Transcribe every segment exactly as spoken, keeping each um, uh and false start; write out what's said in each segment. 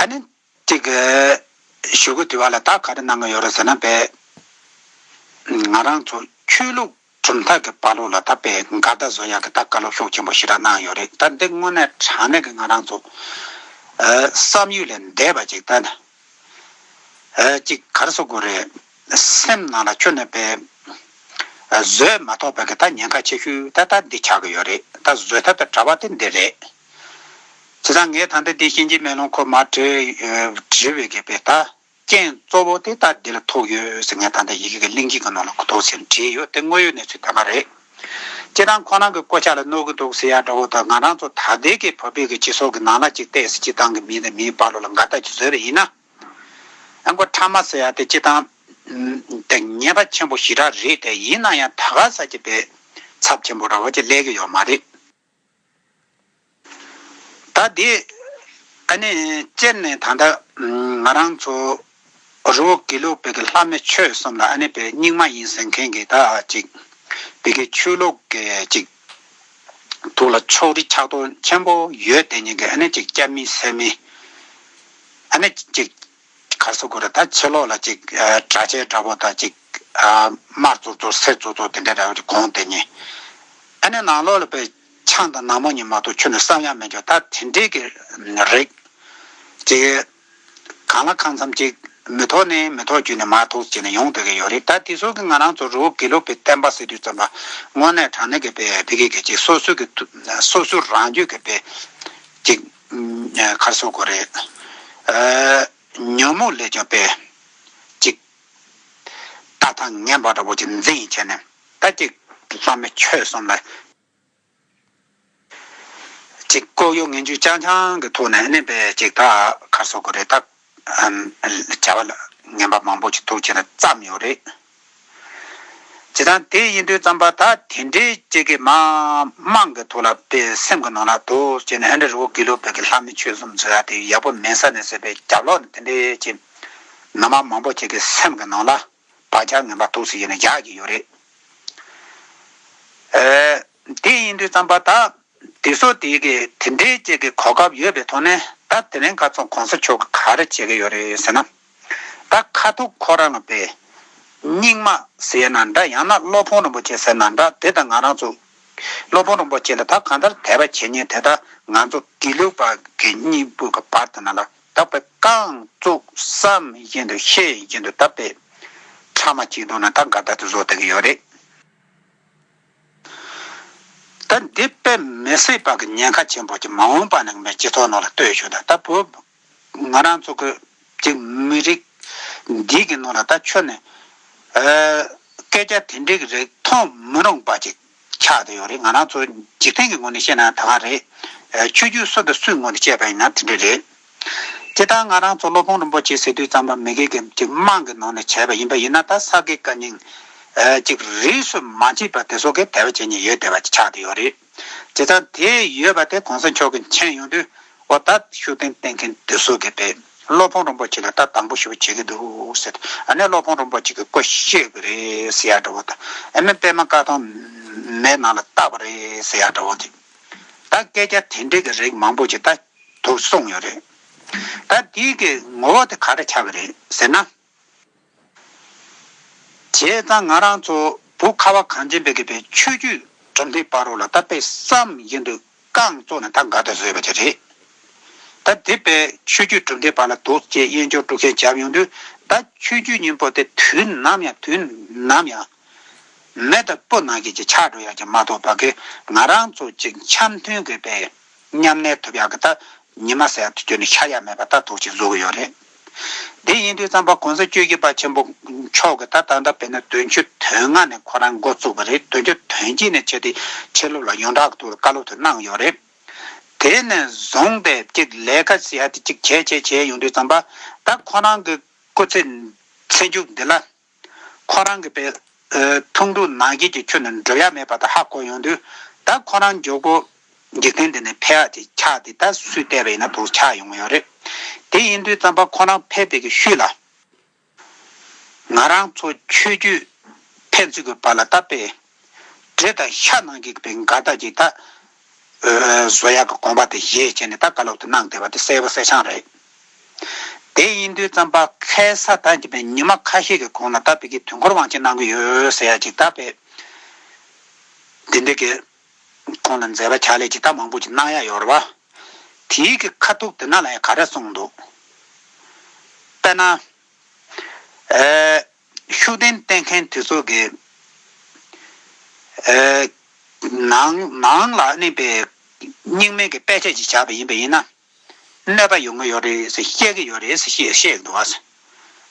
ནི་གཅིག་གི་ཞུ་གི་དུས་བ་ལ་ད་ག་རེ་གནང་གི་ཡོད་རེད་ཟེར་ན། དཔེ་ང་རང་ཚོ་ཆོས་ལུགས་གྲུབ་མཐའ་གི་བར་ལོགས་ལ་ད་དཔེ་འགལ་ཟླ་བཟོ་ཡག་གི་ད་བཀའ་སློབ་ཤུགས་ཆེན་པོ་ཞེ་དྲག་གནང་ཡོད་རེད། ད་འདི་དངོས་གནས་དྲང་གནས་ཀྱི་ང་རང་ཚོ་ཨ་བསམ་ཡུལ་ལས་འདས་པ་ཅིག་ད་ནི་ཨ་ཅིག་ག་རེ་ཟེར་དགོས་རེད། སེམས་ནང་ལ་ཁྱོན་ནས་དཔེ་ཨ་བཟོད་མ་ཐུབ་པའི་གི་ད་ཉེན་ཁ་ཆེ་ཤོས་ད་ད་འདི་ཆགས་ཀྱི་ཡོད་རེད། ད་བཟོད་ཐབས་དང་བྲལ་བ་དེ་འདི་རེད། བྱས་ཙང་ངས་ད་ལྟ་འདི་གཤིན་རྗེ་མེ་ལོང་ཁོ་མར་བྲིས་ཨ་བྲིས་པའི་གི་དཔེ་ད་རྐྱེན་གཙོ་བོ་དེ་ད་འདི་ལ་ཐུག་ཡོད་ཟེར་ངས་ད་ལྟ་ཡི་གེ་གི་གླེང་གཞི་གི་ནང་ལ་གོ་ཐོག་ཟེར་བྲིས་ཡོད། དེ་དངོས་ཡོད་གནས་ཚུལ་དེ་མ་རེད། སྤྱིར་བཏང་ཁོ་རང་གི་བཀོད་ཆ་ལ་གནོད་གི་འདུག་ཟེར་ཡ་འདྲ་བོ་དང་། ང་རང་ཚོ་ད་ལྟའི་གི་བོད་པའི་གི་སྤྱི་ཚོགས་ཀྱི་ནང་ལ་ཅིག་བལྟས་ཟེར། སྤྱིར་བཏང་གི་མི་དང་མིའི་བར་ལོགས་ལ་འགལ་ཟླ་ཅིག་བཟོས་པ་ཡིན་ན། ཨ་མགོ་ཕྲ་མ་ཟེར་ཡ་དེ་སྤྱིར་བཏང་དེ་ཉེས་པ་ཆེན་པོ་ཞེ་དྲག་རེད། དེ་ཡིན་ན་ཡང་ད་ག་ས་ཅིག་དཔེ་ཚབས་ཆེན་པོ་འདྲ་བོ་ཅིག་སླེབས་ཀྱི་ཡོད་མ་རེད། ད་དེ་ཨ་ནི་སྤྱིར་ནས་ད་ལྟ་ང་རང་ཚོ་རི་བོ་དགེ་ལུགས་པའི་གི་ལྷ་མི་ཆོས་གསུམ་ལ་ཨ་ནི་དཔེ་རྙིང་མ་ཡིན་ཟེར་མཁན་གྱི་ད་ཅིག་དེ་གི་ཆོས་ལུགས་ཀྱི་ཅིག་ཐོག་ལ་ཕྱོགས་རིས་ཆགས་ཐོག་ཆེན་པོ་ཡོད། དེ་ཉིད་ཀྱི་ཨ་ནི་ཅིག་སྐྱ་མིན་སེར་མིན་ཨ་ནི་ཅིག་ག་རེ་ཟེར་དགོས་རེད། ད་ཕྱི་ལོགས་ལ་ཅིག་ཨ་གྲྭ་ཆས་འདྲ་པོ་དང་ཅིག་ཨ་དམར་ཙོག་ཙོག་སེར་ཙོག་ཙོག་དེ་འདྲ་འདྲ་བོ་ཅིག་གོན། དེ་ཉིད་ཨ་ནི་ནང་ལོགས་ལ་དཔེ་ཆང་དང་ནག་མོ་གཉིས་མ་གཏོགས་ཁྱོན་ནས་བསམ་ཡག་མེད་ཀྱང་། ད་དེ་འདྲའི་གི་རིགས་ཅིག་གང་ལ་གང་འཚམ་ཅིག་མི་ཐོག་ནས་མི་ཐོག་བརྒྱུད་ནས་མར་ཐོག་བྱས་ནས་ཡོང་བསྡད་ཀྱི་ཡོད་རེད། ད་དེ་ཚོ་གི་ང་རང་ཚོ་རི་བོ་དགེ་ལུགས་པའི་བསྟན་པ་ཟེར་དུས་ཙམ་པ་དངོས་གནས་དྲང་གནས་ཀྱི་དཔེ་དེ་གི་གི་ཅིག་སོ་སོ་གི་སོ་སོ་རང་རྒྱུད་ཀྱི་དཔེ་ཅིག་ག་རེ་ཟེར་དགོས་རེད། ཨ་ཉོན་མོངས་ལས་ཀྱང་དཔེ་ཅིག་ལྟ་སྟངས་ངན་པ་འདྲ་པོ་ཅིག་འཛིན་བྱས་ནས། ད་ཅིག་བླ་མའི་ཆོས་གསུམ་ལ་ཅིག་ལྐོག་གཡོ་ངན་ཇུས་རྐྱང་རྐྱང་གི་ཐོག་ནས་ཨ་ནི་དཔེ་ཅིག་ད་ག་རེ་ཟེར་དགོས་རེད། ད་ཨམ་བྱ་བ་ལ་ངན་པ་མང་པོ་ཅིག་ཐུག་བྱས་ནས་བརྩམས་ཡོད་རེད། བྱས་ཙང་དེ་ཡིན་དུས་ཙམ་པ་ད་དེ་འདྲའི་ཅིག་གི་མ་དམངས་ཀྱི་ཐོག་ལ་དཔེ་སེམས་ཀྱི་ནང་ལ་འདུག་བྱས་ནས་ཨ་འདྲ་རི་བོ་དགེ་ལུགས་པའི་གི་ལྷ་མི་ཆོས་གསུམ་ཟེར་ཡ་དེ་ཡག་པོ་མེད་ས་ནས་ཟེར་བའི་རྒྱབ་ལོགས་ནས་དེ་འདྲའི་ཅིག་མི་མང་མང་པོ་ཅིག་གི་སེམས་ཀྱི་ནང་ལ་བག་ཆགས་ངན་པ་འདུག་ཟེར་ཡིན་ན་ཡག་གི་ཡོད་རེད། ཨེ། དེ་ཡིན་དུས་ཙམ་པ་ད་དེ་ཚོ་དེ་གི་དེ་འདྲའི་ཅིག་གི་གོ་སྐབས་ཡོད་པའི་ཐོག་ནས། ད་དེ་རིང་ཁ་སང་གོང་ས་མཆོག་གིས་ག་རེ་བྱེད་ཀྱི་ཡོད་རེད་ཟེར་ན། ད་ཁ་ཐུག་ཁོ་རང་ལ་དཔེ་རྙིང་མ་ཟེར་ན་འདྲ། ཡང་ན་སློབ་དཔོན་རིན་པོ་ཆེ་ཟེར་ན་འདྲ། དེ་དང་ང་རང་ཚོ་སློབ་དཔོན་རིན་པོ་ཆེ་ལ་ད་གང་ལྟར་དད་པ་བྱེད་མཁན་དེ་ད་ང་ཚོ་དགེ་ལུགས་པ་གི་གཉིས་པོ་གི་བར་དེ་ན་ལ་ད་དཔེ་རྐང་བཙུགས་བསམ་བཞིན་དུ་ཤེས་བཞིན་དུ་ད་དཔེ་ཕྲ་མ་གཅིག་འདུག་ན་ད་འགལ་ཟླ་དེ་བཟོ་བསྡད་ཀྱི་ཡོད་རེད། ད་འདི་དཔེ་མི་སྲིད་པ་གི་ཉེན་ཁ་ཆེན་པོ་ཅིག་མ་འོངས་པ་ནང་མའི་སྤྱི་ཚོགས་ནང་ལ་ལྟོས་ཤོག་དང་། ད་བོད་ང་རང་ཚོ་གི་ཅིག་མི་རིགས་འདི་གི་ནང་ལ་ད་ཁྱོན་ནས་ཨ་སྐད་ཆ་དེ་འདྲའི་གི་རིགས་མཐོང་མི་རུང་པ་ཅིག་ཆགས་བསྡད་ཡོད་རེད། ང་རང་ཚོ་འཇིག་རྟེན་གྱི་ངོས་ནས་བཤད་ན་ད་ག་རེད། ཨ་ཆོས་བརྒྱུད་སུ་དང་སུའི་ངོས་ནས་བཤད་པ་ཡིན་ན་དེ་འདྲ་རེད། སྤྱིར་བཏང་ང་རང་ཚོ་སློབ་དཔོན་རིན་པོ་ཆེ་ཟེར་དུས་ཙམ་པ་མི་སྒེར་གྱི་ཅིག་དམངས་ཀྱི་ནང་ནས་བྱས་པ་ཡིན་པ་ཡིན་ན། ད་ས་དགེ་བཀའ་རྙིང་ཨ་ཅིག་རིས་སུ་མ་ཆད་པ་དེ་ཚོ་གི་དད་པ་བྱེད་མཁན་ཡོད་བསྡད་པ་ཅིག་ཆགས་བསྡད་ཡོད་རེད། བྱས་ཙང་དེ་ཡོད་པ་དེ་གོང་ས་མཆོག་གིས་མཁྱེན་ཡོང་དུས། འོ་ད་ཤུགས་ལྡན་བསྟེན་མཁན་དེ་ཚོ་གིས་དཔེ་སློབ་དཔོན་རིན་པོ་ཆེ་ལ་ད་དང་པོ་ཞུ་བ་བྱེད་ཀྱི་འདུག་ཟེར། ཨ་ནི་སློབ་དཔོན་རིན་པོ་ཆེ་གིས་སྐུ་གཤེགས་པ་རེད་ཟེར་ཡ་འདྲ་བོ་དང་། ཨ་ནི་པད་མ་དཀར་གདུང་མེ་ནང་ལ་བཏབ་པ་རེད་ཟེར་ཡ་འདྲ་བོ་དེ། ད་སྐད་ཆ་དེ་འདྲའི་གི་རིགས་མང་པོ་ཅིག་ད་དུ་གསུངས་ཡོད་རེད། ད་དེའི་གི་ངོ་བོ་དེ་ག་འདྲ་ཆགས་ཀྱི་རེད་ཟེར་ན། བྱས་ཙང་ང་རང་ཚོ་བོད་ཁ་བ་གངས་ཅན་པའི་གི་དཔེ་ཆོས་བརྒྱུད་གྲུབ་མཐའི་བར་རོ་ལ་ད་དཔེ་བསམ་བཞིན་དུ་རྐང་བཙུགས་ནས་ད་འགལ་ཟླ་བཟོས་པ་དེ་རེད། ད་དེ་དཔེ་ཆོས་བརྒྱུད་གྲུབ་མཐའི་བར་ལ་འདུག་ཅེས་དབྱེན་སྦྱོར་དཀྲུག་ཤིང་བརྒྱབ་ཡོང་དུས། ད་ཆོས་བརྒྱུད་གཉིས་པོ་དེ་དུས་ནམ་ཡང་དུས་ནམ་ཡང་མེ་དང་སྤུ་ནང་བཞིན་གྱི་ཆགས་འགྲོ་ཡག་གི་མ་གཏོགས་པ་གི་ང་རང་ཚོ་གཅིག་འཆམ་མཐུན་གྱི་དཔེ་མཉམ་གནས་ཐུབ་ཡག་གི་ད་ཉི་མ་ཟེར་ཡག་དེ་ཁྱོན་ནས་ཤར་ཡག་མེད་པ་ད་འདུག་ཅེས་བཟོ་གི་ཡོད་རེད། དེ་ཡིན་དུས་ཙམ་པ་གོང་ས་བཅུ་བཞི་པ་ཆེན་པོ་མཆོག་གིས་ད་ད་ལྟ་དཔེར་ན་བདུན་ཅུ་དོན་ལྔ་ནས་ཁོ་རང་འགོ་བཙུགས་པ་རེད། བདུན་ཅུ་དོན་གཅིག་ནས་བྱས་ཏེ་ཕྱི་ལོགས་ལ་ཡོངས་གྲགས་ཀྱི་ཐོག་ལ་བཀའ་སློབ་དེ་གནང་ཡོད་རེད། དེ་ནས་བཟུང་སྟེ་གཅིག་ལས་ཀ་ཟེར་ཡག་དེ་གཅིག་བྱས་བྱས་བྱས་ཡོང་དུས་ཙམ་པ། ད་ཁོ་རང་གི་སྐུ་ཚེ་ཚེ་མཇུག་འདི་ལ་ཁོ་རང་གི་དཔེ་ཨ་ཐུང་ཐུང་ནང་བཞིན་གྱི་ཁྱོན་ནས་འགྲུབ་ཡག་མེད་པ་དེ་ཧ་གོ་ཡོང་དུས། ད་ཁོ་རང་མགྱོགས་པོ་འཇིག་རྟེན་འདི་ནས་ཕེབས་ཡག་ཅིག་ཆགས་ཏེ། ད་སུས་བལྟས་པ་ཡིན་ན་འདུག་ཆགས་ཡོང་གི་ཡོད་རེད། དེ་ཡིན་དུས་ཙམ་པ་ཁོ་རང་ཕེབས་པའི་གི་ཤུལ་ལ། ང་རང་ཚོ་ཆོས་བརྒྱུད་ཕན་ཚུན་གྱི་བར་ལ་ད་དཔེ་གྲི་དང་ཤ་ནང་གི་དཔེ་འགལ་ཟླ་ཅིག་ད་ཨ་བཟོ་ཡག་གི་དགོངས་པ་དེ་བཞེས་བྱས་ནས་ད་བཀའ་སློབ་དེ་གནང་བསྡད་པ་དེ་གསལ་པོ་གསལ་རྐྱང་རེད། དེ་ཡིན་དུས་ཙམ་པ་ཁ་སང་ད་ཅིག་པའི་ཉི་མ་ཁ་ཤས་ཀྱི་གོང་ལ་ད་ཕ་གི་དུས་འཁོར་དབང་ཆེན་གནང་གི་ཡོད་ཟེར་ཡ་ཅིག་ད་པའི་འདི་འདྲ་གི་ཁོང་ལ་མཛད་པ་ཕྱག་ལས་ཅིག་ད་མང་པོ་ཅིག་གནང་ཡ་ཡོད་རེད་བ། དེའི་གི་ཁ་ཐུག་དེ་ན་ལ་ཡ་ག་རེ་གསུངས་འདུག་དཔེར་ན། ཨེ། ཤུགས་ལྡན་བསྟེན་མཁན་དེ་ཚོ་གི་ཨེ། ནང་ནང་ལ་གནས་པའི་རྙིང་མའི་གི་དཔེ་ཆ་ཅིག་བཞག་པ་ཡིན་པ་ཡིན་ན། གནོད་པ་ཡོང་གི་ཡོད་རེད་ཟེར་བཤད་ཀྱི་ཡོད་རེད་ཟེར་བཤད་བཤད་ཀྱི་འདུག་བ་ཟེར།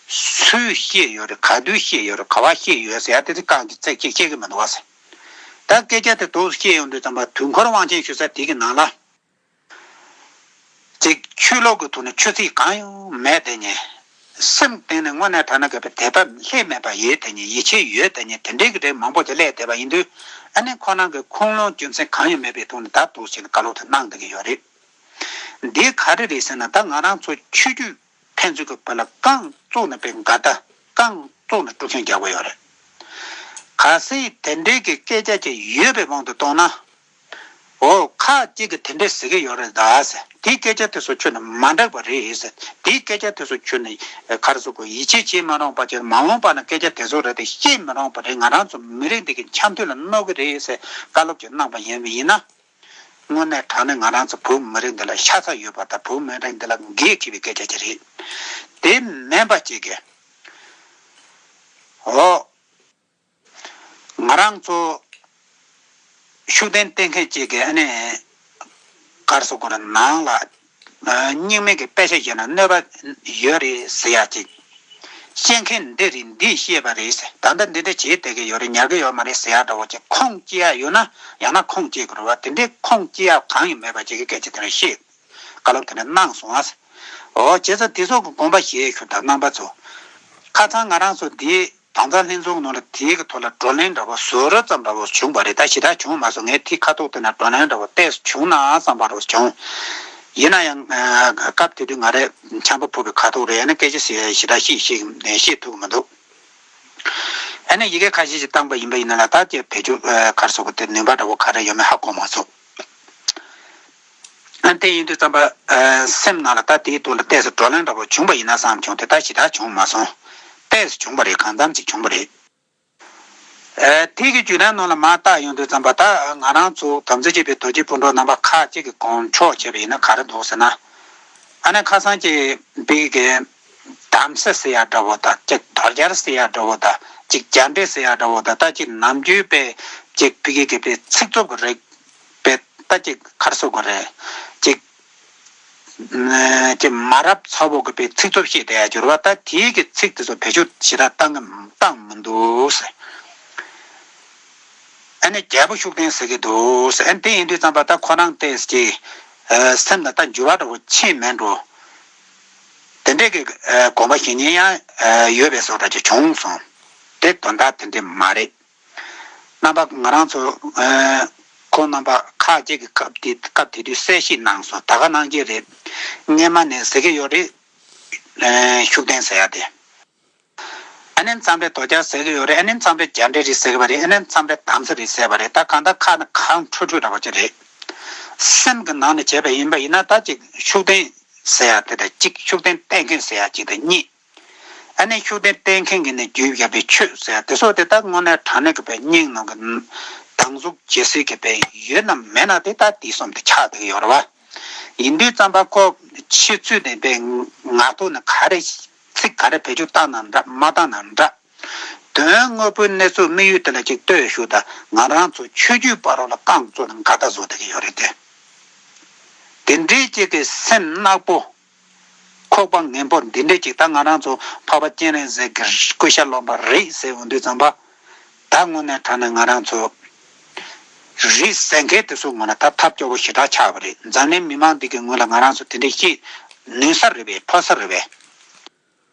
སུས་བཤད་ཡོད་རེད། ག་དུས་བཤད་ཡོད་རེད། ག་བ་བཤད་ཡོད་ཟེར་ཡ་དེ་ཚོ་རྐང་གི་རྩེག་ཅིག་བཤད་ཀྱི་མི་འདུག་བ་ཟེར། ད་སྐད་ཆ་དེ་དུས་སུ་བཤད་ཡོང་དུས་ཙམ་པ་དུས་འཁོར་དབང་ཆེན་ཞུ་ས་དེ་གི་ནང་ལ། ཅིག་ཆོས་ལུགས་ཀྱི་ཐོག་ནས་ཆོས་ཚིག་གང་ཡང་མེད་དེ་ཉིད། སེམས་གཏིང་ནས་དངོས་གནས་དྲང་གནས་དགའ་བའི་དད་པ་ལྷད་མེད་པ་ཡོད་དེ་ཉིད། ཡིད་ཆེས་ཡོད་དེ་ཉིད། དེ་འདྲའི་གི་རིགས་མང་པོ་ཅིག་སླེབས་བསྡད་པ་ཡིན་དུས། ཨ་ནི་ཁོ་རང་གི་ཁུངས་ལུང་རྒྱུ་མཚན་གང་ཡང་མེད་པའི་ཐོག་ནས་ད་འདུག་ཟེར་ནས་བཀའ་སློབ་དེ་གནང་བསྡད་ཀྱི་ཡོད་རེད། འདི་ག་རེ་རེད་ཟེར་ན། ད་ང་རང་ཚོ་ཆོས་བརྒྱུད་ཕན་ཚུན་གྱི་བར་ལ་རྐང་བཙུགས་ནས་པའི་འགལ་ཟླ་རྐང་བཙུགས་ནས་དཀྲུག་ཤིང་རྒྱག་གི་ཡོད་རེད། གལ་སྲིད་དེ་འདྲའི་གི་སྐད་ཆ་ཅིག་ཡོད་པའི་དབང་དུ་བཏང་ན། འོ་ཁ་ཅིག་གིས་དེ་འདྲས་ཟེར་གྱི་ཡོད་རེད་ད་ཟེར། དེའི་སྐད་ཆ་དེ་ཚོ་ཁྱོན་ནས་མ་འགྲིག་པ་རེད་ཟེར། དེའི་སྐད་ཆ་དེ་ཚོ་ཁྱོན་ནས་ག་རེ་ཟེར་དགོས། ཡིད་ཆེས་བྱེད་མི་རུང་བ་ཅིག་མ་འོངས་པ་ན་སྐད་ཆ་དེ་ཚོ་རེད་དེ་བཤད་མི་རུང་བ་རེད། ང་རང་ཚོ་མི་རིགས་འདི་གི་འཆམ་མཐུན་ལ་གནོད་ཀྱི་རེད་ཟེར་བཀའ་སློབ་ཅིག་གནང་པ་ཡིན་པ་ཡིན་ན། དངོས་གནས་དྲང་གནས་ང་རང་ཚོ་བོད་མི་རིགས་འདི་ལ་ཤ་ཚ་ཡོད་པ་དང་བོད་མི་རིགས་འདི་ལ་འགན་འཁྱེར་བའི་སྐད་ཆ་ཅིག་རེད། དེ་མིན་པ་ཅིག་གིས། འོ། ང་རང་ཚོ་ཤུགས་ལྡན་བསྟེན་མཁན་ཅིག་གིས་ཨ་ནི་ག་རེ་ཟེར་དགོས་རེད། ནང་ལ་རྙིང་མའི་གི་དཔེ་ཆ་བཞག་ན་གནོད་པ་ཡོད་རེད་ཟེར་ཡ་ཅིག་བཤད་མཁན་འདི་རེད། འདིས་བཤད་པ་རེད་ཟེར། ད་ལྟ་འདི་འདྲ་བྱེད་བསྡད་ཀྱི་ཡོད་རེད། ཉར་གི་ཡོད་མ་རེད་ཟེར་ཡ་འདྲ་བོ་ཅིག་ཁུངས་སྐྱེལ་ཡ་ཡོད་ན་ཡང་ན་ཁུངས་སྐྱེལ་དགོས་རེད་བ། དེ་འདྲའི་ཁུངས་སྐྱེལ་ཡ་གང་ཡང་མེད་པ་ཅིག་གི་སྐད་ཆ་དེ་འདྲ་བཤད། བཀའ་སློབ་དེ་འདྲ་གནང་སོང་ཨ། འོ་བྱས་ཙང་དེ་ཚོ་གི་དགོངས་པ་བཞེས་ཞུ་དང་རྣམ་པ་ཚོ། ཁ་སང་ང་རང་ཚོ་འདིའི་དྭངས་གཙང་ལྷན་ཚོགས་ནང་ལ་དེའི་གི་ཐོག་ལ་བགྲོ་གླེང་འདྲ་བོ་ཟུར་ཙམ་འདྲ་བོ་བྱུང་བ་རེད། ད་ཞེ་དྲག་བྱུང་མ་སོང་། ངས་དེའི་ཁ་ཐུག་དེ་ན་བགྲོ་གླེང་འདྲ་བོ་ཏོག་ཙམ་བྱུང་ན་བསམ་པ་འདྲ་བོ་བྱུང་། ཡིན་ན་ཡང་སྐབས་དེ་དུས་ང་རས་འཆམ་པོ་ཕུབ་པའི་ཁ་ཐུག་རེད། ཡང་ན་སྐད་ཆ་ཞེ་ཞེ་དྲག་བཤད་ཤེས་ཤེས་ཐུབ་ཀྱི་མི་འདུག་ཨ་ནི་ཡི་གེ་ཁ་ཤས་ཤིག་བཏང་པ་ཡིན་པ་ཡིན་ན་ལ་ད་ཅིག་བེད་སྤྱོད་ཨ་ག་རེ་ཟེར་དགོས། དེ་ནུས་པ་འདྲ་བོ་ག་རེ་ཡོད་མེད་ཧ་གོ་མ་སོང་། ཨ་དེ་ཡིན་དུས་ཙམ་པ་ཨ་སེམས་ནང་ལ་ད་དེའི་ཐོག་ལ་ཏོག་ཙམ་བགྲོ་གླེང་འདྲ་བོ་བྱུང་པ་ཡིན་ན་བསམ་བྱུང་། དེ་ད་ཞེ་དྲག་བྱུང་མ་སོང་། ཏོག་ཙམ་བྱུང་པ་རེད། གང་འཚམ་ཅིག་བྱུང་པ་རེད། ཨ་དེ་གི་བརྒྱུད་ལམ་ནང་ལ་མར་བལྟ་ཡོང་དུས་ཙམ་པ་ད་ང་རང་ཚོ་དམ་ཚིག་ཆེ་བའི་རྡོ་རྗེ་སྤུན་གྲོགས་རྣམ་པ་ཁག་ཅིག་གིས་དགོངས་འཆོག་བྱས་པ་ཡིན་ན་ག་རེ་འདུག་ཟེར་ན། ཨ་ནི་ཁ་སང་ཅིག་བིག་གི་དམ་སྲི་ཟེར་ཡ་འདྲ་བོ་དང་། ཅིག་དོལ་རྒྱལ་ཟེར་ཡ་འདྲ་བོ་དང་། ཅིག་རྒྱ་འདྲེ་ཟེར་ཡ་འདྲ་བོ་དང་། ད་ཅིག་ནམ་རྒྱུན་པའི་ཅིག་བིག་གི་གི་པའི་ཚིག་རྩུབ་གི་རིགས་པའི་ད་ཅིག་ག་རེ་ཟེར་དགོས་རེད། ཅིག་ཅིག་མ་རབས་ཚ་བོ་གི་པའི་ཚིག་རྩུབ་བཤད་བསྡད་ཡ་འགྱུར་བ། ད་དེའི་གི་ཚིག་དེ་ཚོ་བེད་སྤྱོད་ཞེ་དྲག་བཏང་གི་བཏང་མི་འདུག་ཟེར། ཨ་ནི་རྒྱལ་པོ་ཤུགས་ལྡན་ཟེར་གི་འདུག་ཟེར། ཨ་ནི་དེ་ཡིན་དུས་ཙམ་པ་ད་ཁོ་རང་ཏོག་ཙམ་ཅིག་ཨ་སེམས་ལ་ད་འགྱུར་བ་འདྲ་བོ་ཕྱིན་མེད་འགྲོ། དེ་འདྲས་ཀྱི་ཨ་དགོངས་པ་བཞེས་མཁན་ཡང་ཨ་ཡོད་པའི་བཟོ་འདྲ་ཅིག་བྱུང་སོང་། དེ་དོན་དག་དེ་འདྲས་མ་རེད། རྣམ་པ་ང་རང་ཚོ་ཨ་ཁོང་རྣམ་པ་ཁག་ཅིག་གིས་སྐབས་དེ་སྐབས་དེ་དུས་གསལ་བཤད་གནང་སོང་། ད་ག་གནང་གི་རེད། སྔན་མ་ནས་ཟེར་གི་ཡོད་རེད། ཨ་ཤུགས་ལྡན་ཟེར་ཡ་དེ། ཨ་ནི་མཚམས་རེ་དོལ་རྒྱལ་ཟེར་གི་ཡོད་རེད། ཨ་ནི་མཚམས་རེ་རྒྱ་འདྲེ་རེད་ཟེར་གི་བ་རེད། ཨ་ནི་མཚམས་རེ་དམ་སྲི་རེད་ཟེར་བ་རེད། ད་གང་ལྟར་ཁ་ནི་གང་འཕྲོད་འཕྲོད་འདྲ་བོ་ཅིག་རེད། སེམས་ཀྱི་ནང་ནས་བྱས་པ་ཡིན་པ་ཡིན་ན་ད་ཅིག་ཤུགས་ལྡན་ཟེར་ཡ་དེ་དང་གཅིག་ཤུགས་ལྡན་བསྟེན་མཁན་ཟེར་ཡ་གཅིག་དང་གཉིས། ཨ་ནི་ཤུགས་ལྡན་བསྟེན་མཁན་གྱིས་ནི་བརྒྱུད་བཞག་པའི་ཆོས་ཟེར་ཡ་དེ་སོགས་དེ་དག་དངོས་གནས་དྲང་གནས་ཀྱི་པའི་སྙིང་ནང་གི་དང་གཟུགས་ཇི་སྲིད་ཀྱི་པའི་ཡོད་ན་མེད་ན་དེ་ལྟ་དེ་གསུམ་དེ་ཆགས་བསྡད་ཀྱི་ཡོད་རེད་བ། ཡིན་དུས་ཙམ་པ་ཁོ་ཕྱི་ཚུལ་དེ་པའི་ངག་ཐོག་ནས་ག་རེ་ཚིག་ག་རེ་བེད་སྤྱོད་བཏང་ན་འདྲ་མ་བཏང་ན་འདྲ། དོན་དངོས་པོའི་གནས་ཚུལ་དམིགས་ཡུལ་དེ་ལ་ཅིག་ལྟོས་ཞུ་དང་། ང་རང་ཚོ་ཆོས་བརྒྱུད་བར་ལ་རྐང་བཙུགས་ནས་འགལ་ཟླ་བཟོ་བསྡད་ཀྱི་ཡོད་རེད་དེ། དེ་འདྲའི་ཅིག་གི་སེམས་ནག་པོ། ཁོག་པ་ངན་པོ་འདི་འདྲས་ཅིག་ད་ང་རང་ཚོ་འཕགས་པ་སྤྱན་རས་གཟིགས་ཀྱི་སྐུ་ཤ་ལོན་པ་རེད་ཟེར་འོང་དུས་ཙམ་པ། ད་དངོས་གནས་དྲང་གནས་ང་རང་ཚོ་རེད་ཟེར་མཁན་དེ་ཚོ་ངོ་ན་ད་ཐབས་སྐྱོ་བོ་ཞེ་དྲག་ཆགས་པ་རེད། འཛམ་གླིང་མི་མང་འདི་གི་ངོས་ལ་ང་རང་ཚོ་དེ་འདྲས་ཤེས་ནུས་ས་རེད་པས། ཕོ་ས་རེད་པས།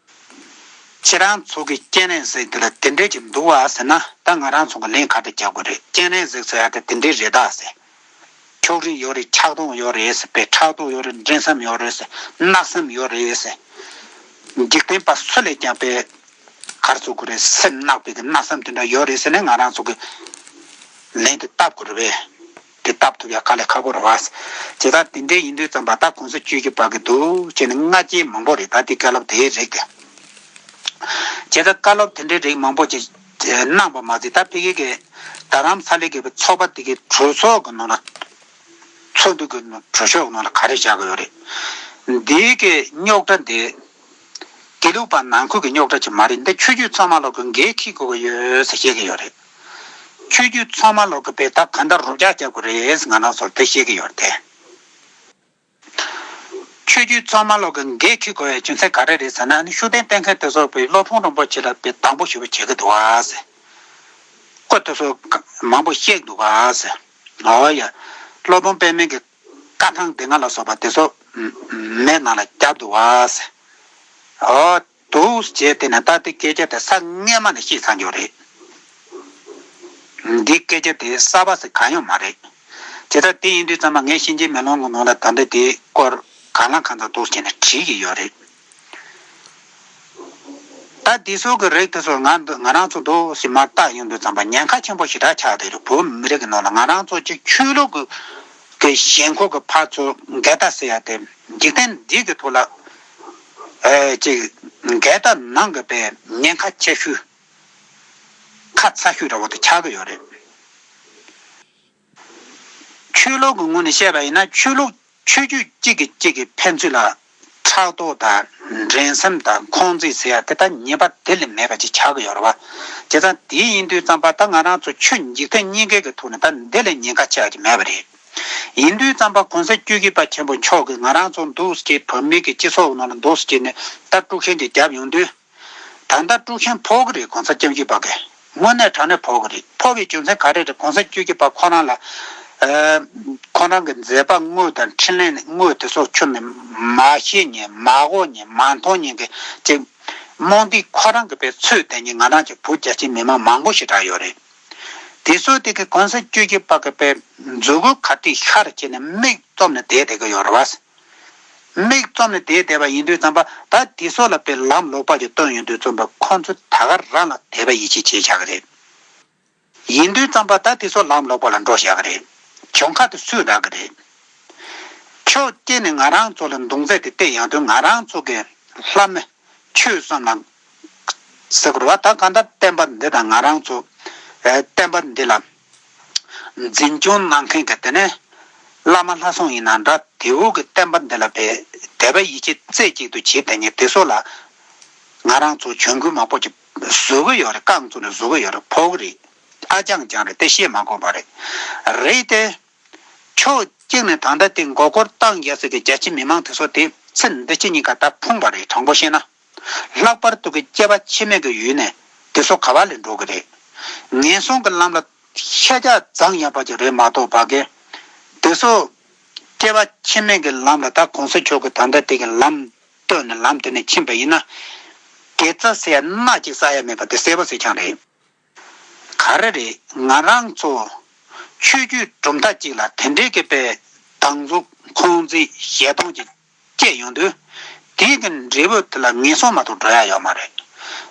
ཁྱེད་རང་ཚོ་གི་སྤྱན་རས་གཟིགས་འདི་ལ་དེ་འདྲས་ཅིག་འདུག་བ་ཟེར་ན། ད་ང་རང་ཚོ་གི་ལན་ག་འདྲ་རྒྱག་དགོས་རེད། སྤྱན་རས་གཟིགས་ཟེར་ཡ་དེ་དེ་འདྲས་རེད་ད་ཟེར། ཕྱོགས་རིས་ཡོད་རེད། ཆགས་སྡང་ཡོད་རེད་ཟེར། པའི་ཕྲག་དོག་ཡོད་རེད། འགྲན་སེམས་ཡོད་རེད་ཟེར། བརྣག་སེམས་ཡོད་རེད་ཟེར། འཇིག་རྟེན་པ་སུ་ལས་ཀྱང་པའི་གར་ཚུགས་དགོས་རེད། སེམས་བརྣག་པའི་གི་བརྣག་སེམས་དེ་འདྲ་ཡོད་རེད་ཟེར་ནས་ང་རང་ཚོ་གི་ལན་དེ་བཏབ་དགོས་རེད་པས། དེ་བཏབ་ཐུབ་ཡ་དཀའ་ལས་ཁག་པོ་རེད་བ། བྱས་ཙང་དེ་འདྲའི་ཡིན་དུས་ཙམ་པ་ད་གོང་ས་བཅུ་བཞི་པ་གི་འདུག་བྱས་ནས་སྔ་རྗེས་མང་པོ་རེད། ད་དེ་བཀའ་སློབ་དེའི་རིགས་དེ། བྱས་ཙང་བཀའ་སློབ་དེ་འདྲའི་རིགས་མང་པོ་ཅིག་གནང་པ་མ་ཟད། ད་ཕ་གི་གི་རྡ་རམ་ས་ལའི་གི་ཚོགས་པ་དེ་གི་གྲོས་ཚོགས་གི་ནང་ལ། ཚོགས་འདུ་གི་ནང་གྲོས་ཆོད་ནང་ལ་ག་རེ་བཞག་གི་ཡོད་རེད། འདིའི་གི་རྙོག་དྲ་འདི་དགེ་ལུགས་པ་ནང་ཁུལ་གི་རྙོག་དྲ་ཅིག་མ་རེད། འདི་ཆོས་བརྒྱུད་ཚང་མ་ལོག་གི་འགན་འཁྱེར་དགོས་ཀྱི་ཡོད་ཟེར་བཤད་ཀྱི་ཡོད་རེད། ཆོས་བརྒྱུད་ཚང་མ་ལོག་གི་དཔེ་ད་ག་འདྲ་རོགས་རྒྱག་རྒྱག་དགོས་རེད་ཟེར་ང་རང་ཚོར་དེ་བཤད་ཀྱི་ཡོད་རེད་དེ། ཆོས་བརྒྱུད་ཚང་མ་ལོག་གི་འགན་འཁྱེར་དགོས་པའི་རྒྱུ་མཚན་ག་རེ་རེད་ཟེར་ན། ཨ་ནི་ཤུགས་ལྡན་བསྟེན་མཁན་དེ་ཚོ་དཔེ་སློབ་དཔོན་རིན་པོ་ཆེ་ལ་དཔེ་སྡང་པོ་ཞེ་པོ་བྱེད་ཀྱི་འདུག་ཨ་ཟེར། སྐུ་དེ་ཚོ་མང་པོ་བཤད་འདུག་ག་ཟེར། ཨོ་ཡ། སློབ་དཔོན་པད་མའི་གི་བཀའ་ཐང་སྡེ་ལྔ་ལ་སོགས་པ་དེ་ཚོ་མེ་ནང་ལ་བརྒྱབ་འདུག་ག་ཟེར། ཨོ་འདུག་ཟེར་བྱས་དེ་ནས་ད་དེ་སྐད་ཆ་དེ་ས་སྔས་མ་ནས་བཤད་ཚར་རྒྱུ་རེད། འདི་སྐད་ཆ་དེ་གསར་པ་ཟེར་གང་ཡང་མ་རེད། དེ་ལྟར་དེ་ཡིན་དུས་ཙམ་པ་ངས་གཤིན་རྗེའི་མེ་ལོང་གི་ནང་ལ་ད་ལྟ་དེའི་སྐོར་གང་ལ་གང་འཚམ་འདུག་ཟེར་ནས་བྲིས་ཀྱི་ཡོད་རེད། ད་འདི་ཚོ་གི་རིགས་དེ་ཚོ་ང་འདི་ང་རང་ཚོ་འདུག་སེ་མར་བལྟ་ཡོང་དུས་ཙམ་པ་ཉེན་ཁ་ཆེན་པོ་ཞེ་དྲག་ཆགས་བསྡད་རེད། བོད་མི་རིགས་ཀྱི་ནང་ལ་ང་རང་ཚོ་གཅིག་ཆོས་ལུགས་ཀྱི་གི་ཞེན་ཁོག་གི་ཕར་ཚུར་འགལ་ཟླ་ཟེར་ཡ་དེ་འཇིག་རྟེན་འདི་གི་ཐོག་ལ་ཨེ་ཅིག་འགལ་ཟླ་ནང་གི་པའི་ཉེན་ཁ་ཆེ་ཤོས་ཁ་ཚ་ཤོས་འདྲ་བོ་དེ་ཆགས་ཀྱི་ཡོད་རེད། ཆོས་ལུགས་ཀྱི་ངོས་ནས་བཤད་པ་ཡིན་ན། ཆོས་ལུགས་ཆོས་བརྒྱུད་གཅིག་གིས་གཅིག་གི་ཕན་ཚུན་ལ་ཕྲག་དོག་དང་འགྲན་སེམས་དང་འཁོན་འཛིན་ཟེར་ཡ་དེ་ད་ཉེས་པ་དེ་ལས་མེད་པ་ཅིག་ཆགས་ཀྱི་ཡོད་རེད་བ། བྱས་ཙང་དེ་ཡིན་དུས་ཙམ་པ་ད་ང་རང་ཚོ་ཆོས་འཇིག་རྟེན་གཉིས་ཀའི་གི་ཐོག་ནས་ད་འདི་ལས་ཉེན་ཁ་ཆེ་བ་ཅིག་མེད་པ་རེད། ཡིན་དུས་ཙམ་པ་གོང་ས་བཅུ་བཞི་པ་ཆེན་པོ་མཆོག་གིས་ང་རང་ཚོ་འདུག་སེ་བོད་མི་གི་སྤྱི་ཚོགས་ནང་ལ་འདུག་སེ་བྱས་ནས་ད་དཀྲུག་ཤིང་ཅིག་བརྒྱབ་ཡོང་དུས། ད་ལྟ་དཀྲུག་ཤིང་ཕོག་གི་རེད། གོང་ས་བཅུ་བཞི་པ་གིས་དངོས་གནས་དྲང་གནས་ཕོག་གི་རེད། ཕོག་པའི་རྒྱུ་མཚན་ག་རེ་རེད། གོང་ས་བཅུ་བཞི་པ་ཁོ་རང་ལ་ཨ་ཁོ་རང་གི་མཛད་པ་དངོས་དང་འཕྲིན་ལས་དངོས་དེ་ཚོ་ཁྱོན་ནས་མ་ཤེས་མཁན་མ་གོ་མཁན་མ་མཐོང་མཁན་གྱི་ཅིག་རྨོངས་དད་ཁོ་རང་གི་པའི་ཚོད་བསྡད་མཁན་ང་རང་ཚོ་བོད་རྒྱ་ཆེའི་མི་མང་མང་པོ་ཞེ་དྲག་ཡོད་རེད། དེ་ཚོ་དེ་གི་གོང་ས་བཅུ་བཞི་པ་གི་པའི་མཛུབ་གུ་ག་དུས་ཤར་བྱས་ནས་མིག་བཙུམ་ནས་བསྡད་བསྡད་ཀྱི་ཡོད་རེད་བ། མིག་བཙུམ་ནས་དེ་བསྡད་པ་ཡིན་དུས་ཙམ་པ། ད་དེ་ཚོ་ལ་དཔེ་ལམ་ལོག་པ་ཞིག་སྟོན་ཡོང་དུས་ཙམ་པ། ཁོང་ཚོ་ད་ག་རང་ལ་དད་པ་ཡིད་ཆེས་བྱེད་བཞག་གི་རེད། ཡིན་དུས་ཙམ་པ་ད་དེ་ཚོ་ལམ་ལོག་པ་ལ་འགྲོ་བཞག་གི་རེད། གྱོང་ཁ་དེ་སུས་རག་གི་རེད། ཕྱོགས་གཅིག་ནས་ང་རང་ཚོ་ལ་མདུང་རྩེ་དེ་གཏད་ཡོང་དུས། ང་རང་ཚོ་གི་ལྷ་མི་ཆོས་གསུམ་ལ་ཟེར་དགོས་རེད་བ། ད་གང་ལྟར་བསྟན་པ་འདི་དང་ང་རང་ཚོ་ཨེ་བསྟན་པ་འདི་ལ་འཛིན་སྐྱོང་གནང་མཁན་གྱི་དེ་ནས་བླ་མ་ལྷ་སྲུང་ཡིན་ན་འདྲ། དེ་འོག་གི་བསྟན་པ་འདི་ལ་དཔེ་དད་པ་ཡིད་ཆེས་རྩེ་གཅིག་ཏུ་བྱེད་བསྡད་མཁན་དེ་ཚོ་ལ་ང་རང་ཚོ་གྱོང་གུན་མང་པོ་ཅིག་བཟོ་གི་ཡོད་རེད། རྐང་བཙུགས་ནས་བཟོ་གི་ཡོད་རེད། ཕོག་གི་རེད། ཨ་ཅང་ཅང་རེད། དེ་བཤད་མ་དགོས་པ་རེད། རེད་དེ། ཕྱོགས་གཅིག་ནས་ད་ལྟ་དེ་མགོ་སྐོར་བཏང་ཡ་ཟེར་གི་རྒྱ་ཆེ་མི་མང་དེ་ཚོ་དེ་ཚེ་འདི་ཕྱི་གཉིས་ཀ་ད་ཕུང་པ་རེད། དྲང་པོ་བཤད་ན། ལྷག་པར་དུ་གི་སྐྱེ་བ་ཕྱི་མའི་གི་ཡུལ་ནས་དེ་ཚོ་ག་བ་ལས་འགྲོ་གི་རེད། ངན་སོང་གི་ལམ་ལ་ཤ་རྒྱགས་བརྫངས་ཡག་པ་ཅིག་རེད་མ་གཏོགས་པ་གི། དེ་ཚོ་སྐྱེ་བ་ཕྱི་མའི་གི་ལམ་ལ་ད་གོང་ས་མཆོག་གི་ད་ལྟ་དེ་གི་ལམ་སྟོན་ནས་ལམ་དེ་ནས་ཕྱིན་པ་ཡིན་ན། དགེ་རྩ་ཟེར་ཡ་སྣ་གཅིག་བསགས་ཡ་མེད་པ་དེ་གསལ་པོ་གསལ་རྐྱང་རེད། ག་རེ་རེད། ང་རང་ཚོ་ཆོས་བརྒྱུད་གྲུབ་མཐའ་གཅིག་ལ་དེ་འདྲའི་གི་པའི་སྡང་ཟུག་འཁོན་འཛིན་ཞེ་སྡང་གི་སྐྱེས་ཡོང་དུས། དེའི་གི་འབྲས་བུ་དེ་ལ་ངན་སོང་མ་གཏོགས་འགྲོ་ཡ་ཡོད་མ་རེད།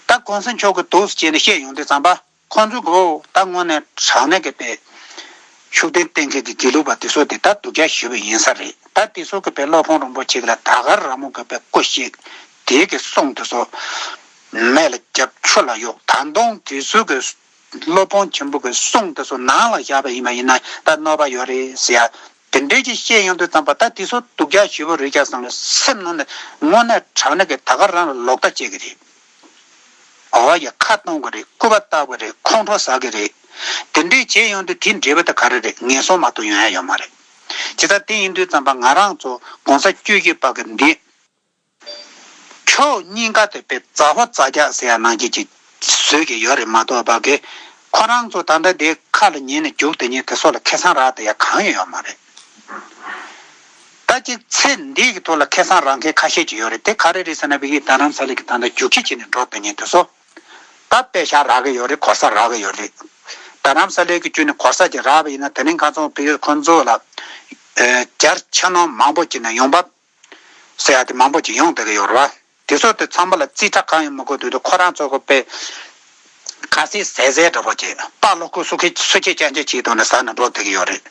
ད་གོང་ས་མཆོག་གི་འདུག་སེ་བྱས་ནས་བཤད་ཡོང་དུས་ཙམ་པ། ཁོང་ཚོ་གོ་ད་དངོས་གནས་དྲང་གནས་ཀྱི་པའི་ཤུགས་ལྡན་བསྟེན་མཁན་གྱི་དགེ་ལུགས་པ་དེ་ཚོ་དེ་ད་སྡུག་ཅག་ཞེ་པོ་ཡིན་ས་རེད། ད་དེ་ཚོ་གི་པའི་སློབ་དཔོན་རིན་པོ་ཆེ་གི་ལ་ད་ག་རང་མོ་གི་པའི་སྐུ་གཤེགས་དེའི་གི་གསུང་དེ་ཚོ་མེ་ལ་བརྒྱབ་ཆུ་ལ་གཡུག་ད་དུང་དེ་ཚོ་གི་སློབ་དཔོན་ཆེན་པོ་གི་གསུང་དེ་ཚོ་ནང་ལ་བཞག་པ་ཡིན་པ་ཡིན་ན་ད་གནོད་པ་ཡོད་རེད་ཟེར་ཡ། དེ་འདྲའི་ཅིག་བཤད་ཡོང་དུས་ཙམ་པ། ད་དེ་ཚོ་སྡུག་ཅག་ཞེ་པོ་རེད་ཀྱང་བསམ་ནས་སེམས་ནང་ནས་དངོས་གནས་དྲང་གནས་ཀྱི་ད་ག་རང་ལ་ལོག་ལྟ་བྱེད་ཀྱི་རེད། ཨོ་ཡ། ཁ་གཏོང་གི་རེད། སྐུར་པ་བཏབ་གི་རེད། ཁོང་ཁྲོ་ཟ་གི་རེད། དེ་འདྲའི་བྱས་ཡོང་དུས་དེའི་འབྲས་བུ་དེ་ག་རེ་རེད། ངན་སོང་མ་གཏོགས་ཡོང་ཡ་ཡོད་མ་རེད། ཇི་ལྟར་དེ་ཡིན་དུས་ཙམ་པ་ང་རང་ཚོ་གོང་ས་བཅུ་བཞི་པ་གི་འདི། ཕྱོགས་གཉིས་ཀ་དེ་དཔེ་ཛ་ཧོ་ཛ་རྒྱག་ཟེར་ཡ་ནང་བཞིན་ཅིག་བཟོས་ཀྱི་ཡོད་རེད་མ་གཏོགས་པ་གི། ཁོ་རང་ཚོ་ད་ལྟ་དེ་ཁ་ལ་ཉན་ནས་རྒྱུགས་དེ་ཉིད་དེ་ཚོ་ལ་ཁེ་བཟང་རག་དེ་ཡ་གང་ཡང་ཡོད་མ་རེད། ད་ཅིག་ཚེ་འདི་གི་ཐོག་ལ་ཁེ་བཟང་རག་མཁན་ཁ་ཤས་ཅིག་ཡོད་རེད། དེ་ག་རེ་རེད་ཟེར་ན། བི་གི་རྡ་རམ་ས་ལ་གི་ད་ལྟ་རྒྱུག་ཁྱི་བྱས་ནས་འགྲོ་དེ་ཉིད་དེ་ཚོ། ད་པེ་ཤག་རག་གི་ཡོད་རེད། གོ་ས་རག་གི་ཡོད་རེད། རྡ་རམ་ས་ལ་གི་བརྒྱུད་ནས་གོ་ས་ཅིག་རག་པ་ཡིན་ན། དེ་རིང་ཁ་སང་བི་གི་ཁོ་ཚོ་ལ་ཨེ་བརྒྱ་ཆ་ནང་མང་པོ་ཅིག་ནས་ཡོང་འབབ་ཟེར་ཡ་དེ་མང་པོ་ཅིག་ཡོང་བསྡད་ཀྱི་ཡོད་རེད་བ། དེ་ཚོ་དེ་ཚང་མ་ལ་རྩིས་ཁྲ་གང་ཡང་མི་དགོས་དུས་དུ་ཁོ་རང་ཚོ་གི་དཔེ་ ཁ་ཟས་ཟས་ཟས་འདྲ་པོ་བྱས། པགས་ལོག་ཁུ་སུ་ཁི་སུ་ཁྱི་ཅན་ཅན་བྱས་འདུག་ན་ཟ་ན་འགྲོ་བསྡད་ཀྱི་ཡོད་རེད།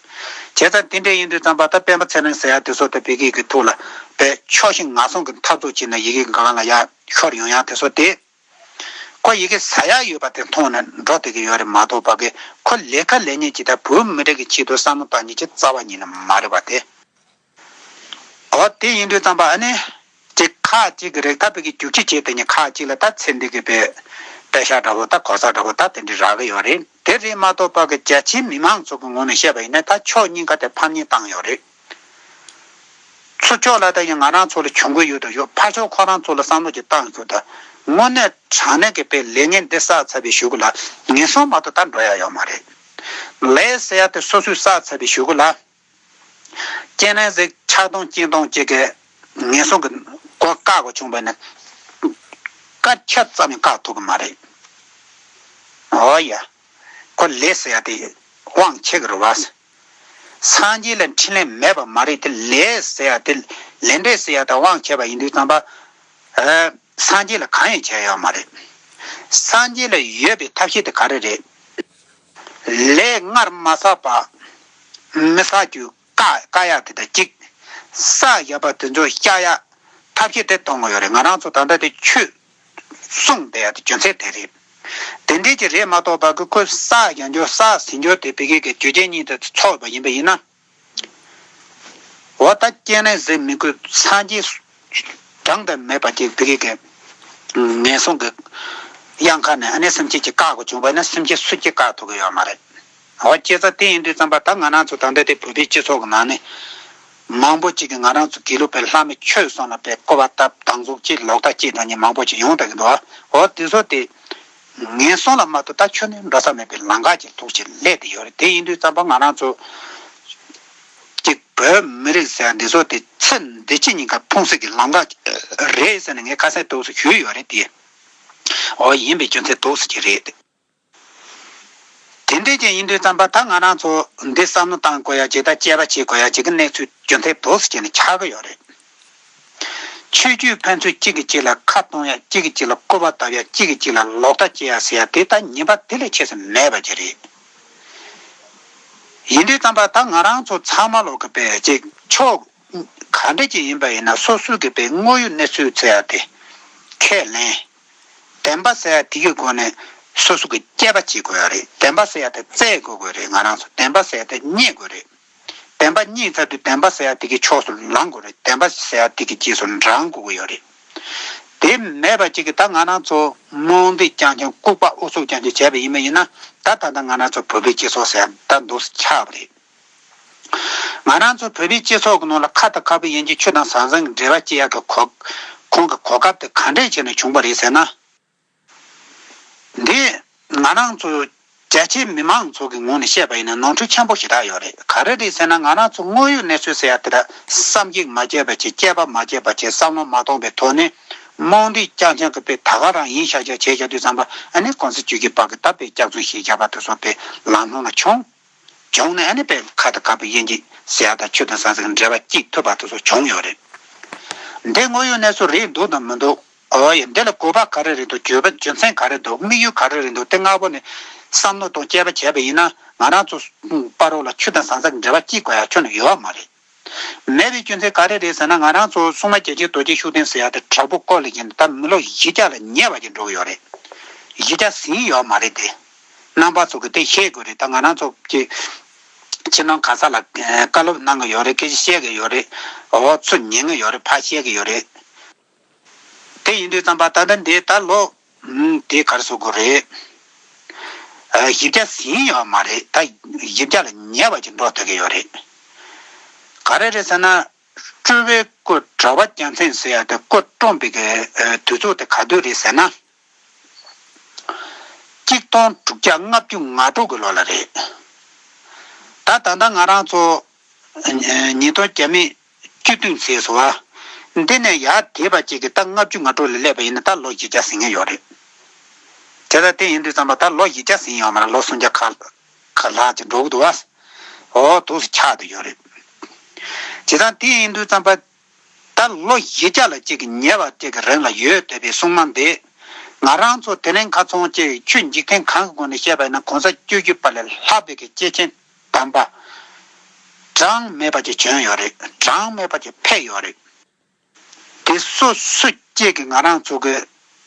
བྱས་ཙང་དེ་འདྲ་ཡིན་དུས་ཙམ་པ་ད་སྤེན་པ་ཚེ་རིང་ཟེར་ཡ་དེ་ཚོ་ད་བི་གི་གི་ཐུགས་ལ་དཔེ་ཕྱོགས་ཞེན་ངན་སོང་གི་འཐབ་རྩོད་བྱས་ན་ཡི་གེ་སྒང་ལ་ཡ་ཤོར་ཡོང་ཡ་དེ་ཚོ་དེ། ཁོ་ཡི་གེ་ཟ་ཡ་ཡོད་པ་དེ་མཐོང་ནས་འགྲོ་བསྡད་ཀྱི་ཡོད་རེད་མ་གཏོགས་པ་གི་ཁོ་ལས་ཀ་ལས་ཉེན་གྱི་ད་བོད་མི་རིགས་ཀྱི་ཆེད་དུ་བསམ་བློ་བཏང་མཁན་གྱི་རྩ་བ་ཉིད་ནས་མ་རེད་པ་དེ། འོ་དེ་ཡིན་དུས་ཙམ་པ་ཨ་ནི། ཅིག་ཁག་ཅིག་གི་རིགས་ད་བོད་ཀྱི་རྒྱུག་ཁྱི་བྱས་དེ་ཉིད་ཁག་ཅིག་ལ་ད་ཚེ་འདི་གི་པའི་པད་ཤག་འདྲ་པོ་ད་གོ་ས་འདྲ་པོ་ད་དེ་འདྲ་རག་གི་ཡོད་རེད། དེ་རེད་མ་གཏོགས་པ་གི་རྒྱ་ཆེའི་མི་མང་ཚོ་གི་ངོས་ནས་བཤད་པ་ཡིན་ན་ད་ཕྱོགས་གཉིས་ཀ་དེ་ཕམ་ཉེས་བཏང་ཡོད་རེད། ཚུར་ཕྱོགས་ལ་ད་ཡང་ང་རང་ཚོ་ལ་གྱོང་གུད་ཡོད་དོ་ཡོད། ཕར་ཕྱོགས་ཁོ་རང་ཚོ་ལ་བསམ་བློ་ཅིག་བཏང་རྒྱུ་ད་དངོས་གནས་དྲང་གནས་ཀྱི་པའི་ལས་ངན་འདི་བསགས་ཚར་བའི་གཞུག་གུ་ལ་ངན་སོང་མ་གཏོགས་ད་འགྲོ་ཡ་ཡོད་མ་རེད། ལས་ཟེར་ཡ་དེ་སོ་སོས་བསགས་ཚར་བའི་གཞུག་གུ་ལ། སྐྱེས་ནས་ཟིག་ཆགས་སྡང་སྐྱེས་སྡང་གཅིག་གི་ངན་སོང་གི་སྒོ་བཀག་དགོས་བྱུང་བ་ནི། སྐད་ཆ་ཙམ་ཡང་བཀག་ཐུབ་ཀྱི་མ་རེད། འོ་ཡ། ཁོ་ལས་ཟེར་ཡ་དེ་དབང་ཆེ་གི་རེད་བ། སངས་རྒྱས་ལ་འཕྲིན་ལས་མེད་པ་མ་རེད་དེ། ལས་ཟེར་ཡ་དེ་ལས་འབྲས་ཟེར་ཡ་དེ་དབང་ཆེ་བ་ཡིན་དུས་ཙམ་པ། ཨ། སངས་རྒྱས་ལ་གང་ཡང་བྱས་ཡོད་མ་རེད། སངས་རྒྱས་ལ་ཡོད་པའི་ཐབས་ཤེས་དེ་ག་རེ་རེད། ལས་སྔར་མ་བསགས་པ་མི་བསགས་རྒྱུ་བཀག་བཀག་ཡག་དེ་དང་གཅིག་བསགས་བཞག་པ་དེ་ཚོ་བཤགས་ཡག་ཐབས་ཤེས་དེ་གཏོང་དགོས་ཡོད་རེད། ང་རང་ཚོ་ད་ལྟ་དེ་ཆོས་གསུངས་བསྡད་ཡག་དེ་རྒྱུ་མཚན་དེ་རེད། དེ་འདྲས་ཀྱི་རེད་མ་གཏོགས་པ་གི་ཁོས་བསགས་བཞག་རྒྱུ་བསགས་ཟིན་རྒྱུ་དེ་བི་གེ་གི་རྒྱུ་རྐྱེན་གཉིས་དེ་ཚོགས་པ་ཡིན་པ་ཡིན་ན། འོ་ད་སྐྱེས་ནས་ཟིག་མི་དགོས། སངས་རྒྱས་གྲངས་དང་མེད་པ་ཅིག་བི་གེ་གི་ངན་སོང་གི་གཡང་ཁ་ནས་ཨ་ནེ་སེམས་ཅན་གྱི་བཀག་དགོས་བྱུང་བ་ན་སེམས་ཅན་སུ་གཅིག་བཀག་ཐུབ་ཀྱི་ཡོད་མ་རེད། འོ་བྱས་ཙང་དེ་ཡིན་དུས་ཙམ་པ་ད་ང་རང་ཚོ་ད་ལྟ་དེ་བོད་པའི་སྤྱི་ཚོགས་ཀྱི་ནང་ནས་མང་པོ་ཅིག་གིས་ང་རང་ཚོ་དགེ་ལུགས་པའི་ལྷ་མི་ཆོས་གསུམ་ལ་དཔེ་སྐུར་བ་བཏབ་སྡང་ཟུག་ཅིག་ལོག་ལྟ་ཅིག་འདྲ་མཉམ་མང་པོ་ཅིག་ཡོང་བསྡད་ཀྱི་འདུག་འོ་དེ་ཚོ་དེ། ངན་སོང་ལ་མ་གཏོགས་ད་ཆོས་ནི་འགྲོ་ས་མེད་པའི་ལམ་ཁ་ཅིག་ཐུག་ཅིག་སླེབས་ཏེ་ཡོད་རེད། དེ་ཡིན་དུས་ཙམ་པ་ང་རང་ཚོ་གཅིག་བོད་མི་རིགས་ཟེར་ཡ་འདི་ཚོ་དེ་ཚེ་འདི་ཕྱི་གཉིས་ཀ་ཕུང་སྲིད་ཀྱི་ལམ་ཁ་རེད་ཟེར་ནས་ངས་ཁ་སང་ཏོག་ཙམ་ཞུས་ཡོད་རེད་དེ། འོ་ཡིན་པའི་རྒྱུ་མཚན་ཏོག་ཙམ་ཅིག་རེད། དེ་འདྲས་ཅིག་ཡིན་དུས་ཙམ་པ་ད་ང་རང་ཚོ་འདི་བསམ་བློ་བཏང་དགོས་ཡ་ཅིག་ད་དཔྱད་པ་བྱེད་དགོས་ཡ་ཅིག་གི་གནས་ཚུལ་རྒྱུ་མཚན་ཏོག་ཙམ་ཅིག་ནི་ཆགས་ཀྱི་ཡོད་རེད། ཆོས་བརྒྱུད་ཕན་ཚུན་གཅིག་གིས་གཅིག་ལ་ཁ་གཏོང་ཡ། གཅིག་གིས་གཅིག་ལ་སྐུར་བ་བཏབ་ཡ། གཅིག་གིས་གཅིག་ལ་ལོག་ལྟ་སྐྱེ་ཡ་ཟེར་ཡ་དེ་ད་ཉེས་པ་དེ་ལས་ཆེ་ས་མེད་པ་ཅིག་རེད། ཡིན་དུས་ཙམ་པ་ད་ང་རང་ཚོ་ཚང་མ་ལོག་གི་པའི་ཅིག་ཕྱོགས་ག་འདྲ་ཅིག་ཡིན་པ་ཡིན་ན་སོ་སོ་གི་པའི་དངོས་ཡོད་གནས་ཚུལ་ཟེར་ཡ་དེ་ཁས་ལེན། བདེན་པ་ཟེར་ཡ་དེ་གི་སྒོ་ནས་སོ་སོ་གི་དཔྱད་པ་བྱེད་དགོས་ཡ་རེད། བདེན་པ་ཟེར་ཡ་དེ་བཙལ་དགོས་དགོས་རེད། ང་རང་ཚོ་བདེན་པ་ཟེར་ཡ་དེ་རྙེད་དགོས་རེད། བདེན་པ་རྙེད་ཚར་དུས་བདེན་པ་ཟེར་ཡ་དེ་གི་ཕྱོགས་སུ་ལངས་དགོས་རེད། བདེན་པ་ཟེར་ཡ་དེ་གི་རྗེས་སུ་འབྲང་དགོས་ཀྱི་ཡོད་རེད། དེ་མེད་པ་ཅིག་གིས་ད་ང་རང་ཚོ་རྨོངས་དད་རྐྱང་རྐྱང་ལྐུགས་པ་ཨུ་ཚུགས་རྐྱང་རྐྱང་བྱས་པ་ཡིན་པ་ཡིན་ན་ད་ད་ལྟ་ང་རང་ཚོ་བོད་པའི་སྤྱི་ཚོགས་ཟེར་ཡ་ད་འདུག་སེ་ཆགས་པ་རེད། ང་རང་ཚོ་བོད་པའི་སྤྱི་ཚོགས་ཀྱི་ནང་ལ་ཁ་དང་ཁ་བུ་དབྱེ་འབྱེད་ཆོས་དང་ཟང་ཟིང་གི་འབྲེལ་བ་བཅད་ཡག་གི་གོ་ཁོང་གི་གོ་སྐབས་དེ་ག་འདྲས་བྱས་ནས་བྱུང་བ་རེད་ཟེར་ན། འདི་ང་རང་ཚོ་རྒྱ་ཆེའི་མི་མང་ཚོ་གི་ངོས་ནས་བཤད་པ་ཡིན་ན་ནོར་འཁྲུལ་ཆེན་པོ་ཞེ་དྲག་ཡོད་རེད། ག་རེ་རེད་ཟེར་ན་ང་རང་ཚོ་དངོས་ཡོད་གནས་ཚུལ་ཟེར་ཡ་དེ་ལ་བསམ་གཞིག་མ་བྱས་པ་བྱས། དཔྱད་པ་མ་བྱས་པ་བྱས། བསམ་བློ་མ་གཏོང་པའི་ཐོག་ནས་རྨོངས་དད་རྐྱང་རྐྱང་གི་དཔེ་ད་ག་རང་ཡིན་ཤག་ཤག་བྱས་བཞག་དུས་ཙམ་པ་ཨ་ནི་གོང་ས་བཅུ་བཞི་པ་གི་ད་དཔེ་སྐྱག་རྫུན་བཤད་བཞག་པ་དེ་ཚོ་དཔེ་ལམ་ལྷོང་ལ་བྱུང་། བྱུང་ནས་ཨ་ནི་དཔེ་ཁ་དང་ཁ་བུ་དབྱེ་འབྱེད་ཟེར་ཡ་དང་ཆོས་དང་ཟང་ཟིང་གི་འབྲེལ་བ་གཅིག་ཐུབ་པ་དེ་ཚོ་བྱུང་ཡོད་རེད། འདི་དངོས་ཡོད་གནས་ཚུལ་རེད་འདུག་དང་མི་འདུག་འོ་ཡ། འདི་ལ་དགོས་པ་ག་རེ་རེད་འདུག་རྒྱུ་མཚན་ག་རེ་འདུག་དམིགས་ཡུལ་ག་རེ་རེད་འདུག་དེ་སྔ་པོ་ནས་བསམ་བློ་གཏོང་དཔྱད་པ་བྱས་པ་ཡིན་ན་ང་རང་ཚོ་བར་ལ་ཆོས་དང་ཟང་ཟིང་གི་འབྲེལ་བ་གཅིག་དགོས་ཡ་ཁྱོན་ནས་ཡོད་མ་རེད། མེད་པའི་རྒྱུ་མཚན་ག་རེ་རེད་ཟེར་ན་ང་རང་ཚོ་སྲུང་མ་རྒྱལ་ཆེན་རྡོ་རྗེ་ཤུགས་ལྡན་ཟེར་ཡ་དེ་དྲག་པོ་བསྐོར་ལ་བཞིན་ད་མི་ལོ་བཞི་བརྒྱ་ལ་ཉེ་བ་ཅིག་འགྲོ་གི་ཡོད་རེད། བཞི་བརྒྱ་ཟིན་ཡོད་མ་རེད་དེ། རྣམ་པ་ཚོ་གི་དེ་ཤེས་དགོས་རེད། ད་ང་རང་ཚོ་གི་ཕྱི་ནང་ག་ས་ལ་བཀའ་སློབ་གནང་གི་ཡོད་རེད། སྐད་ཆ་བཤད་གི་ཡོད་རེད། འོ་ཚུར་ཉན་གི་ཡོད་རེད། ཕར་བཤད་གི་ཡོད་རེད། དེ་ཡིན་དུས་ཙམ་པ་ད་ལྟ་འདི་ད་ལོ་ཨུམ་དེ་ག་རེ་ཟེར་དགོས་རེད། ཨ་བཞི་བརྒྱ་ཟིན་ཡོད་མ་རེད། ད་བཞི་བརྒྱ་ལ་ཉེ་བ་ཅིག་འགྲོ་ཐུབ་ཀྱི་ཡོད་རེད། ག་རེ་རེད་ཟེར་ན། སྤྲུལ་པའི་སྐུ་གྲགས་པ་རྒྱལ་མཚན་ཟེར་ཡ་དེ་སྐུ་བཀྲོངས་པའི་གི་ཨ་དུས་ཚོད་དེ་ག་དུས་རེད་ཟེར་ན། གཅིག་སྟོང་དྲུག་བརྒྱ་ལྔ་བཅུ་ང་དྲུག་གི་ལོ་ལ་རེད། ད་ད་ལྟ་ང་རང་ཚོ་ཨ་ཉིས་སྟོང་བརྒྱ་མེད་བཅུ་བདུན་ཚེས་སུ་བ། འདི་ནས་ཡར་དེད་པ་གཅིག་གིས་ད་ལྔ་བཅུ་ང་དྲུག་ལ་སླེབས་པ་ཡིན་ན་ད་ལོ་བཞི་བརྒྱ་ཟིན་ངེས་ཡོད་རེད། དེ་ལྟར་དེ་ཡིན་དུས་ཙམ་པ་ད་ལོ་བཞི་བརྒྱ་ཟིན་ཡོད་མ་རེད། ལོ་སུམ་བརྒྱ་ཁ་ཁ་ལྷག་ཅིག་འགྲོ་གི་འདུག་བ། འོ་འདུག་སེ་ཆགས་བསྡད་ཡོད་རེད། བྱས་ཙང་དེ་ཡིན་དུས་ཙམ་པ། ད་ལོ་བཞི་བརྒྱ་ལ་གཅིག་གི་ཉེ་བ་གཅིག་གི་རིང་ལ་ཡོད་བསྡད་པའི་སྲུང་མ་འདི། ང་རང་ཚོ་དེ་རིང་ཁ་ཚོན་གཅིག་ཆོས་འཇིག་རྟེན་གང་གི་སྒོ་ནས་བཤད་པ་ཡིན་ན་གོང་ས་བཅུ་བཞི་པ་ལས་ལྷག་པའི་གི་སྐྱེས་ཆེན་དམ་པ་གྲངས་མེད་པ་ཅིག་བྱོན་ཡོད་རེད། གྲངས་མེད་པ་ཅིག་ཕེབས་ཡོད་རེད། དེ་སོ་སོ་སྐྱེས་ཀྱི་ང་རང་ཚོ་གི་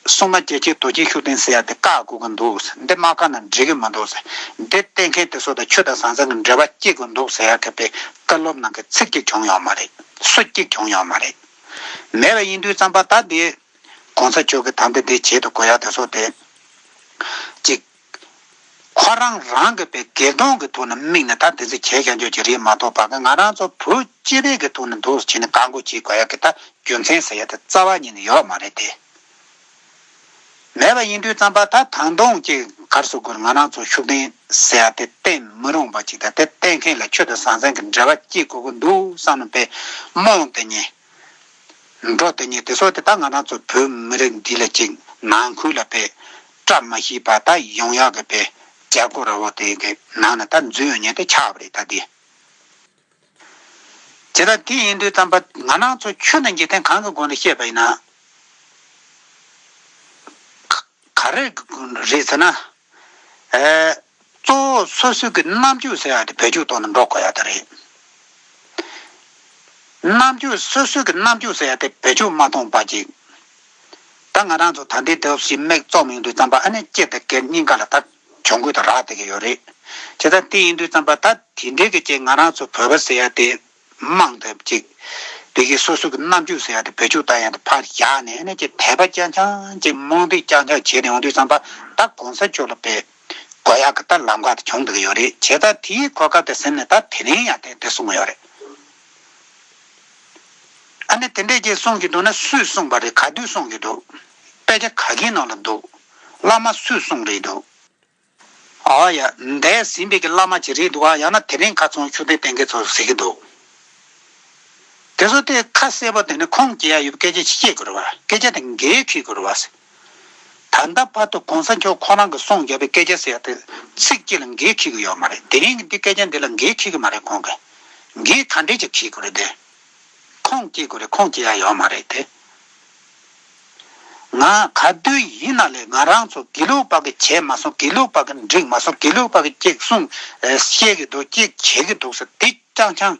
སྲུང་མ་རྒྱལ་ཆེན་རྡོ་རྗེ་ཤུགས་ལྡན་ཟེར་ཡ་དེ་བཀག་དགོས་ཀྱི་འདུག་འདི་མ་བཀག་ན་འགྲིག་གི་མི་འདུག་འདི་བསྟེན་མཁན་དེ་ཚོ་དང་ཆོས་དང་ཟང་ཟིང་གི་འབྲེལ་བ་སྐྱེ་དགོས་འདུག་ཟེར་ཡ་གི་པའི་བཀའ་སློབ་གནང་མཁན་ཚིག་གཅིག་བྱུང་ཡོད་མ་རེད། སུ་གཅིག་བྱུང་ཡོད་མ་རེད། མེད་པ་ཡིན་དུས་ཙམ་པ་ད་འདི་གོང་ས་མཆོག་གི་ད་འདི་འདི་བྱེད་དུ་དགོས་ཡ་དེ་ཚོ་དེ་གཅིག་ཁོ་རང་རང་གི་པའི་སྒེར་དོན་གྱི་ཐོག་ནས་དམིགས་ནས་ད་དེ་ཚོ་བྱས་ཀྱང་འཇོག་གི་རེད་མ་གཏོགས་པ་གི་ང་རང་ཚོ་བོད་སྤྱི་པའི་གི་ཐོག་ནས་འདུག་བྱས་ནས་བཀག་འགོག་བྱེད་དགོས་ཡ་གི་ད་རྒྱུ་མཚན་ཟེར་ཡ་དེ་རྩ་བ་ཉིད་ནས་ཡོད་མ་རེད་དེ། མེད་པ་ཡིན་དུས་ཙམ་པ་ད་ད་དུང་གཅིག་གར་སོ་དགོས་ང་རང་ཚོ་ཤུགས་ལྡན་ཟེར་ཡ་དེ་བསྟེན་མི་རུང་བ་ཅིག་དང་དེ་བསྟེན་མཁན་ལ་ཆོས་དང་ཟང་ཟིང་གི་འབྲེལ་བ་སྐྱེ་དགོས་ཀྱི་འདུག་བསམ་ནས་པའི་རྨོངས་དེ་ཉིད། འགྲོ་དེ་ཉིད་དེ་སོགས་དེ་ད་ང་རང་ཚོ་བོད་མི་རིགས་འདི་ལ་ཅིག་ནང་ཁུལ་ལ་པའི་བཀྲ་མ་ཤིས་པ་ད་ཡོང་ཡག་གི་པའི་རྒྱལ་སྒོ་ར་བོ་དེ་གི་ནང་ན་ད་འཛུལ་ཡོང་ཉེན་དེ་ཆགས་པ་རེད་ད་དེ། དེ་ད་དེ་ཡིན་དུས་ཙམ་པ་ང་རང་ཚོ་ཆོས་ནི་འཇིག་རྟེན་གང་གི་སྒོ་ནས་བཤད་པ་ཡིན་ན། ག་རེ་རེད་ཟེར་ན། ཨེ། གཙོ་བོ་སོ་སོའི་གི་རྣམ་འགྱུར་ཟེར་ཡ་དེ་བེད་སྤྱོད་གཏོང་ནས་འགྲོ་དགོས་ཡ་དེ་རེད། རྣམ་འགྱུར་སོ་སོའི་གི་རྣམ་འགྱུར་ཟེར་ཡ་དེ་བེད་སྤྱོད་མ་གཏོང་པ་ཅིག་ད་ང་རང་ཚོ་ད་ལྟའི་དུས་ཞིག་མིག་བཙུམ་ཡོང་དུས་ཙམ་པ་ཨ་ནི་ལྕེ་དང་སྐེ་སྙིང་ག་ལ་ད་གྱོང་གུད་དུ་རག་བསྡད་ཀྱི་ཡོད་རེད། བྱས་ཙང་དེ་ཡིན་དུས་ཙམ་པ་ད་དེ་འདྲའི་གི་ཅིག་ང་རང་ཚོ་བོད་པ་ཟེར་ཡ་དེ། མང་དེ་ཅིག་དེ་གའི་སོ་སོ་གི་རྣམ་འགྱུར་ཟེར་ཡ་དེ་བེད་སྤྱོད་བཏང་ཡ་དེ་ཕར་བཞག་ནས་ཨ་ནི་ཅིག་དད་པ་རྐྱང་རྐྱང་ཅིག་རྨོངས་དད་རྐྱང་རྐྱང་བྱས་ནས་ཡོང་དུས་ཙམ་པ་ད་གོང་ས་མཆོག་ལ་དཔེ་དགོས་ཡག་གི་ད་ལམ་ཁ་དེ་བྱུང་འདུག་གི་ཡོད་རེད། བྱས་ཙང་དེའི་གོ་སྐབས་དེ་ཟིན་ནས་ད་དེ་རིང་ཡང་དེ་དེ་གསུངས་ཡོད་རེད། ཨ་ནི་དེ་འདྲས་ཅིག་གསུང་གི་འདུག་ན་སུས་གསུངས་པ་རེད། ག་དུས་གསུང་གི་འདུག་དཔེ་ཆ་ག་གི་ནང་ལ་འདུག་བླ་མ་སུས་གསུངས་རེད་འདུག་ཨ་ཡ། འདས་ཟིན་པའི་གི་བླ་མ་ཅིག་རེད་འདུག་ཨ། ཡང་ན་དེ་རིང་ཁ་ཚོན་ཤུགས་ལྡན་བསྟེན་མཁན་ཚོ་ཟེར་གི་འདུག་དེ་ཚོ་དེ་ཁ་གསལ་པོ་དེ་ནི་ཁུངས་སྐྱེལ་ཡ་ཡོད་པའི་སྐད་ཆ་ཅིག་བཤད་དགོས་རེད་བ། སྐད་ཆ་དེ་འགན་འཁྱེར་དགོས་རེད་བ། ད་ལྟ་བར་དུ་གོང་ས་མཆོག་ཁོ་རང་གི་གསུང་བརྒྱབ་པའི་སྐད་ཆ་ཟེར་ཡ་དེ་ཚིག་གཅིག་ལ་འགན་འཁྱེར་གི་ཡོད་མ་རེད། དེ་རིང་གི་འདི་སྐད་ཆ་འདི་ལ་འགན་འཁྱེར་གི་མ་རེད། ཁོང་གི་འགན་ག་འདྲས་ཅིག་འཁྱེར་དགོས་རེད་དེ། ཁུངས་སྐྱེལ་དགོས་རེད། ཁུངས་སྐྱེལ་ཡ་ཡོད་མ་རེད་དེ། ང་ག་དུས་ཡིན་ན་ལས་ང་རང་ཚོ་དགེ་ལུགས་པ་གི་བྱས་མ་སོང་། དགེ་ལུགས་པ་གི་འགྲིག་མ་སོང་། དགེ་ལུགས་པ་གི་གཅིག་གསུང་ཨེ་བཤད་གི་འདུག་གཅིག་བྱེད་གི་འདུག་ཟེར་དེ་རྐྱང་རྐྱང་།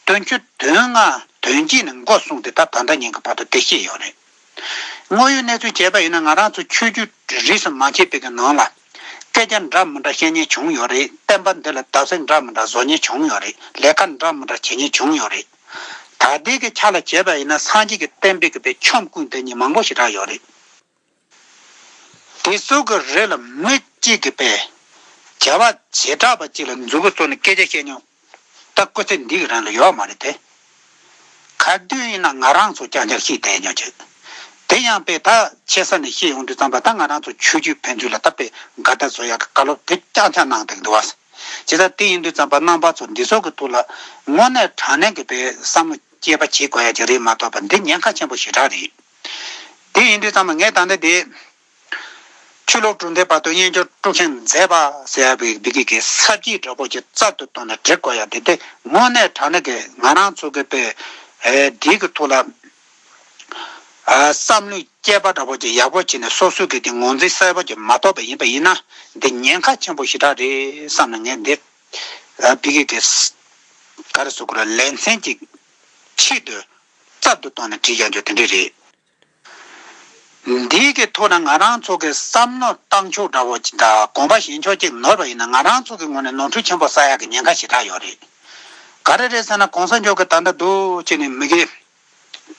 དོན་བཅུ་དོན་ལྔ་དོན་བརྒྱད་ནས་མགོ་བཟུང་སྟེ་ད་ད་ལྟ་ཉིན་གྱི་བར་དུ་དེ་བཤད་ཡོད་རེད། དངོས་ཡོད་གནས་ཚུལ་བྱས་པ་ཡིན་ན་ང་རང་ཚོ་ཆོས་བརྒྱུད་རིས་སུ་མ་ཆད་པའི་གི་ནང་ལ་སྐད་ཆ་འདྲ་མི་འདྲ་བཤད་མཁན་བྱུང་ཡོད་རེད། བསྟན་པ་འདི་ལ་བརྡབ་གསིག་འདྲ་མི་འདྲ་བཟོ་མཁན་བྱུང་ཡོད་རེད། ལས་ཀ་འདྲ་མི་འདྲ་བྱེད་མཁན་བྱུང་ཡོད་རེད། ད་ལྟའི་གི་ཆ་ལ་བྱས་པ་ཡིན་ན་སངས་རྒྱས་ཀྱི་བསྟན་པའི་གི་པའི་ཆོམ་རྐུན་དེ་ཉིད་མང་པོ་ཞེ་དྲག་ཡོད་རེད། དེ་ཚོ་གི་རིགས་ལ་མི་གཅིག་གི་པའི་བྱ་བ་བྱེ་བྲག་པ་གཅིག་ལ་མཛུབ་གུ་བཙུགས་ནས་སྐད་ཆ་བཤད་མྱོང་། ད་སྐུ་ཚེ་འདི་གི་རིང་ལ་ཡོད་མ་རེད་དེ། ག་དུས་ཡིན་ན་ང་རང་ཚོ་རྐྱང་རྐྱང་ཤི་བསྡད་ཉོ་ཆེ། དེ་ཡང་པས་ད་ཆེ་ས་ནས་ཤི་ཡོང་དུས་ཙམ་པ་ད་ང་རང་ཚོ་ཆོས་བརྒྱུད་ཕན་ཚུན་ལ་ད་པས་འགལ་ཟླ་བཟོ་ཡག་གི་བཀའ་སློབ་དེ་རྐྱང་རྐྱང་གནང་བསྡད་འདུག་བ། ཇི་ལྟར་དེ་ཡིན་དུས་ཙམ་པ་རྣམ་པ་ཚོ་འདི་ཚོ་གི་ཐོག་ལ་དངོས་གནས་དྲང་གནས་ཀྱི་པའི་བསམ་བློ་སྐྱེས་པ་བྱེད་དགོས་ཡ་ཅིག་རེད་མ་གཏོགས་པ་འདི་ཉེན་ཁ་ཆེན་པོ་ཞེ་དྲག་རེད། དེ་ཡིན་དུས་ཙམ་པ་ངས་ད་ལྟ་དེ། ཆོས་ལུགས་གྲུབ་མཐའི་བར་དུ་དབྱེན་སྦྱོར་དཀྲུག་ཤིང་མཛད་པ་ཟེར་ཡ་བའི་འདི་གི་གི་ས་བཅད་འདྲ་པོ་ཅིག་རྩལ་དུ་བཏོན་ནས་འབྲི་དགོས་ཡ་དེ་དེ་དངོས་གནས་དྲང་གནས་ཀྱི་ང་རང་ཚོ་གི་པའི་ཨེ་འདི་གི་ཐོག་ལ་ཨ་བསམ་བློའི་དཔྱད་པ་འདྲ་པོ་ཅིག་ཡག་པོ་བྱས་ནས་སོ་སོའི་གི་དེ་ངོས་འཛིན་གསལ་པོ་ཅིག་མ་ཐོབ་པ་ཡིན་པ་ཡིན་ན་འདི་ཉེན་ཁ་ཆེན་པོ་ཞེ་དྲག་རེད་བསམ་ནས་ངས་འདི་ཨ་འདི་གི་གི་ག་རེ་ཟེར་དགོས་རེད། ལེ་ཚན་ཅིག་ཆེད་དུ་རྩལ་དུ་བཏོན་ནས་བྲིས་ཡ་འཇོག་དེ་འདྲ་རེད། འདིའི་གི་ཐོག་ན་ང་རང་ཚོ་གི་བསམ་མནོ་བཏང་ཕྱོགས་འདྲ་བོ་ཅིག་དང་དགོངས་པ་བཞེས་ཕྱོགས་ཅིག་ནོར་བ་ཡིན་ན་ང་རང་ཚོ་གི་ངོས་ནས་ནོར་འཁྲུལ་ཆེན་པོ་བསགས་ཡག་གི་ཉེན་ཁ་ཞེ་དྲག་ཡོད་རེད། ག་རེ་རེད་ཟེར་ན་གོང་ས་མཆོག་གི་ད་ལྟ་འདུག་ཅེས་ནས་མི་གི་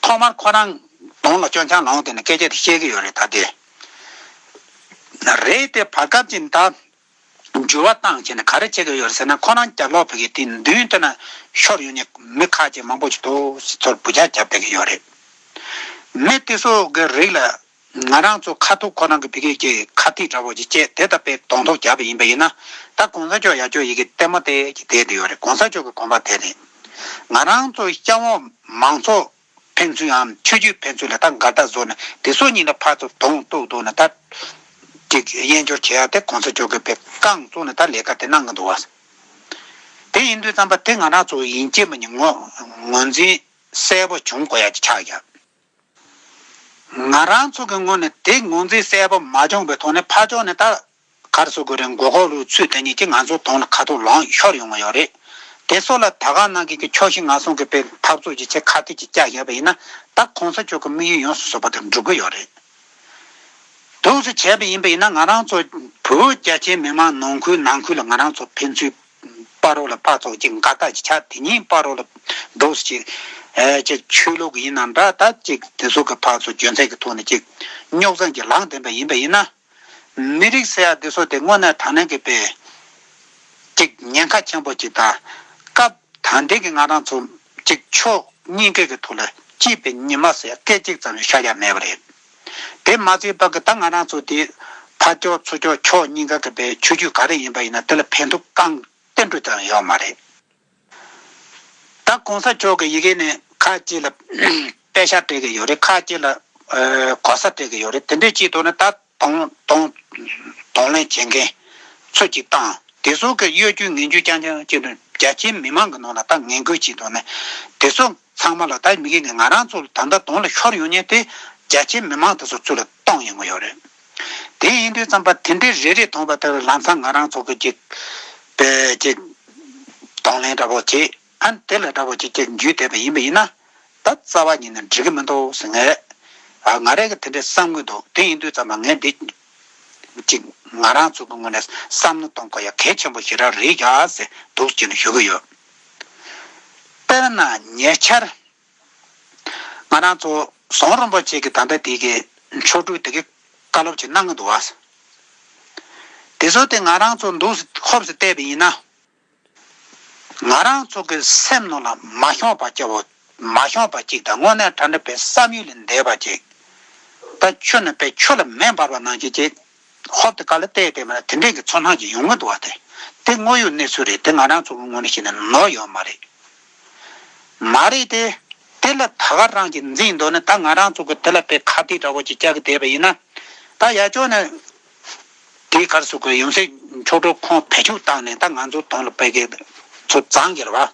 ཐོག་མར་ཁོ་རང་གདོང་ལ་སྐྱོན་ཆང་ལངས་ཏེ་ནས་སྐད་ཆ་དེ་བཤད་གི་ཡོད་རེད། ད་དེ་རེད་དེ་བར་སྐབས་ཅིག་ད། འགྱུར་བ་བཏང་བྱས་ནས་ག་རེ་བྱེད་ཀྱི་ཡོད་རེད་ཟེར་ན་ཁོ་རང་རྒྱབ་ལོགས་བོད་ཀྱི་དེ་མདུན་དེ་ན་ཤོར་ཡོང་ནས་མི་ཁག་ཅིག་མང་པོ་ཞིག་འདུག་ཟེར་ཚོར་འབུ་ཆག་རྒྱབ་བསྡད་ཀྱི་ཡོད་རེད། མི་དེ་ཚོ་གི་རིགས་ལ་ང་རང་ཚོ་ཁ་ཐུག་ཁོ་རང་གི་བོད་ཀྱི་ཀྱི་ཁ་ཐིག་འདྲ་བོ་ཅིག་བཅད་དེ་ལྟ་བུའི་གདོང་ཐུག་རྒྱབ་པ་ཡིན་པ་ཡིན་ན་ད་གོང་ས་མཆོག་ཡར་ཕྱོགས་ཡི་གེ་ལྟད་མོ་དེ་ཅིག་བསྡད་དེ་ཡོད་རེད། གོང་ས་མཆོག་གི་དགོངས་པ་དེ་རེད། ང་རང་ཚོ་སྐྱ་བོ་མང་ཚོགས། ཕན་ཚུན་འམ་ཆོས་བརྒྱུད་ཕན་ཚུན་ལ་ད་འགལ་ཟླ་བཟོ་ནས་དེ་ཚོ་གཉིས་ལ་ཕར་ཚུར་གདོང་གཏུག་གཏུག་ནས་ད་ཅིག་དབྱེན་སྦྱོར་བྱེད་ཡ་དེ་གོང་ས་མཆོག་གིས་དཔེ་རྐང་བཙུགས་ནས་ད་ལས་ཀ་དེ་གནང་གི་འདུག་བ། དེ་ཡིན་དུས་ཙམ་པ་དེ་ང་རང་ཚོ་ཡིན་གཅིག་མིན་གཉིས་ངོས་ངོས་འཛིན་གསལ་པོ་བྱུང་དགོས་ཡ་ཅིག་ཆགས་ཡ། ང་རང་ཚོ་གི་ངོས་ནས་དེ་ངོས་འཛིན་གསལ་པོ་མ་བྱུང་བའི་ཐོག་ནས་ཕར་ཕྱོགས་ནས་ད་ག་རེ་ཟེར་དགོས་རེད། མགོ་སྐོར་ལུགས་ཚུལ་དེ་ཉིད་ཀྱིས་ང་ཚོ་དོན་ལ་ཁ་ཐུག་ལངས་ཤོར་ཡོང་གི་ཡོད་རེད། དེ་ཚོ་ལ་ད་ག་ནང་བཞིན་གྱི་ཕྱོགས་བཞི་ངོས་བཟུང་གི་དཔེ་འཐབ་རྩོད་ཀྱི་ཆེད་ཁ་གཏད་ཅིག་བཅག་བཞག་པ་ཡིན་ན། ད་གོང་ས་མཆོག་གི་དམིགས་ཡུལ་ཡོངས་སུ་རྫོགས་པ་དེ་འགྲུབ་ཀྱི་ཡོད་རེད། འདུག་སེ་བྱས་པ་ཡིན་པ་ཡིན་ན། ང་རང་ཚོ་བོད་རྒྱ་ཆེའི་མི་མང་ནང་ཁུལ་ནང་ཁུལ་ལ་ང་རང་ཚོ་ཕན་ཚུན་བར་རོ་ལ་ཕར་ཚུར་ཅིག་འགལ་ཟླ་ཅིག་ཆགས། དེ་གཉིས་བར་རོ་ལ་འདུག་སེ་ཅིག་ཨེ་ཅིག་ཆོས་ལུགས་ཡིན་ན་འདྲ། ད་ཅིག་དེ་ཚོ་གི་ཕར་ཚུར་རྒྱུ་མཚན་གྱི་ཐོག་ནས་ཅིག་རྙོག་འཛིང་ཅིག་ལངས་བསྡད་པ་ཡིན་པ་ཡིན་ན། མི་རིགས་ཟེར་ཡ་འདི་ཚོ་དེ་དངོས་གནས་དྲང་གནས་ཀྱི་དཔེ་ཅིག་ཉེན་ཁ་ཆེན་པོ་ཅིག་དང་། སྐབས་ད་ལྟའི་གི་ང་རང་ཚོ་གཅིག་ཕྱོགས་གཉིས་ཀའི་གི་ཐོག་ལ་སྐྱིད་པའི་ཉི་མ་ཟེར་སྐད་ཅིག་ཙམ་ཡང་ཤར་ཡ་མེད་པ་རེད། དེ་མ་ཚད་པ་གི་ད་ང་རང་ཚོ་དེ་ཕར་ཕྱོགས་ཚུར་ཕྱོགས་ཕྱོགས་གཉིས་ཀ་གི་དཔེ་ཆོས་བརྒྱུད་ག་རེ་ཡིན་པ་ཡིན་ན་དེ་ལ་ཕན་ཐོགས་རྐང་སྟོང་ཙམ་ཡང་ཡོད་མ་རེད། ད་གོང་ས་མཆོག་གི་ཡི་གེ་ནས་ཁ་ཅིག་ལ་པད་ཤག་སྤྲད་གི་ཡོད་རེད། ཁ་ཅིག་ལ་ཨ་གོ་ས་སྤྲད་གི་ཡོད་རེད། དེ་འདྲའི་ཅིག་ཐོག་ནས་ད་གདོང་གདོང་གདོང་ལེན་བྱེད་མཁན་ཚོ་ཅིག་བཏང་། དེ་ཚོ་གི་གཡོ་སྒྱུ་ངན་སྒྱུ་རྐྱང་རྐྱང་བྱས་ནས་རྒྱ་ཆེའི་མི་མང་གི་ནང་ལ་ད་ངན་སྐུལ་བྱེད་དོན་ནི། དེ་ཚོ་ཚང་མ་ལ་ད་མི་གི་ནི་ང་རང་ཚོ་ད་ལྟ་དོན་ལ་ཤོར་ཡོང་མཁན་དེ་རྒྱ་ཆེའི་མི་མང་དེ་ཚོ་ཚུར་ལ་གཏོང་ཡོང་གི་ཡོད་རེད། དེ་ཡིན་དུས་ཙམ་པ་དེ་འདྲའི་རེ་རེ་མཐོང་པ་དེ་ལ་ལམ་སང་ང་རང་ཚོ་གི་ཅིག་པའི་ཅིག་གདོང་ལེན་འདྲ་པོ་བྱེད། ཨ་ནི་དེ་ལ་འདྲ་པོ་ཅིག་ཅིག་འཇུས་བསྡད་པ་ཡིན་པ་ཡིན་ན། ད་རྩ་བ་ཉིད་ནས་འགྲིག་གི་མི་འདུག་ཟེར། ངས་ཨ་ང་རང་གིས་དེ་འདྲའི་བསམ་གྱི་འདུག་དེ་ཡིན་དུས་ཙམ་པ་ངས་འདི་ཅིག་ང་རང་ཚོ་གི་ངོས་ནས་བསམ་བློ་གཏོང་དགོས་ཡ་གལ་ཆེན་པོ་ཞེ་དྲག་རེད་ཡ་ཟེར་འདུག་ཅེས་ནས་ཞུ་གི་ཡོད། དཔེར་ན་ཉེ་ཆར་ང་རང་ཚོ་ཟམ་གདོང་རིན་པོ་ཆེ་གི་ད་ལྟ་དེ་གི་མཆོག་སྤྲུལ་དེ་གི་བཀའ་སློབ་ཅིག་གནང་གི་འདུག་བ། དེ་ཚོ་དེ་ང་རང་ཚོ་འདུག་སེ་ཧོབ་སེ་བལྟས་པ་ཡིན་ན། ང་རང་ཚོ་གི་སེམས་ནང་ལ་མ་ཤོང་པ་སྐྱ་བོ། མ་ཤོང་པ་གཅིག་དང་། དངོས་གནས་དྲང་གནས་པའི་བསམ་ཡུལ་ལས་འདས་པ་གཅིག་ད་ཆུ་ནི་པའི་ཆུ་ལ་མེ་འབར་བ་ནང་བཞིན་གྱི་ཧོབ་ཏེ་ག་ལ་བལྟས་བལྟས་མ་དེ་འདྲའི་གི་ཚོར་སྣང་ཅིག་ཡོང་གི་འདུག་བ། དེ་དེ་དངོས་ཡོད་གནས་ཚུལ་རེད། དེ་ང་རང་ཚོ་གི་ངོས་ནས་བཤད་ན་ནོར་ཡོད་མ་རེད། མ་རེད་དེ། དེ་ལ་ད་ག་རང་གི་འཛིན་འདོད་ནི། ད་ང་རང་ཚོ་གི་དེ་ལ་དཔེ་ཁ་གཏད་འདྲ་བོ་ཅིག་བཅག་གི་བསྡད་པ་ཡིན་ན། ད་ཡ་ཅོ་ནི་དེའི་ཁར་སུ་གི་ཡོང་སྲིད་མཆོག་སྤྲུལ་ཁོང་བེད་སྤྱོད་བཏང་ནས་ད་ང་ཚོ་དོན་ལ་དཔེ་གི་ཚོ་བཙང་གི་རེད་བ།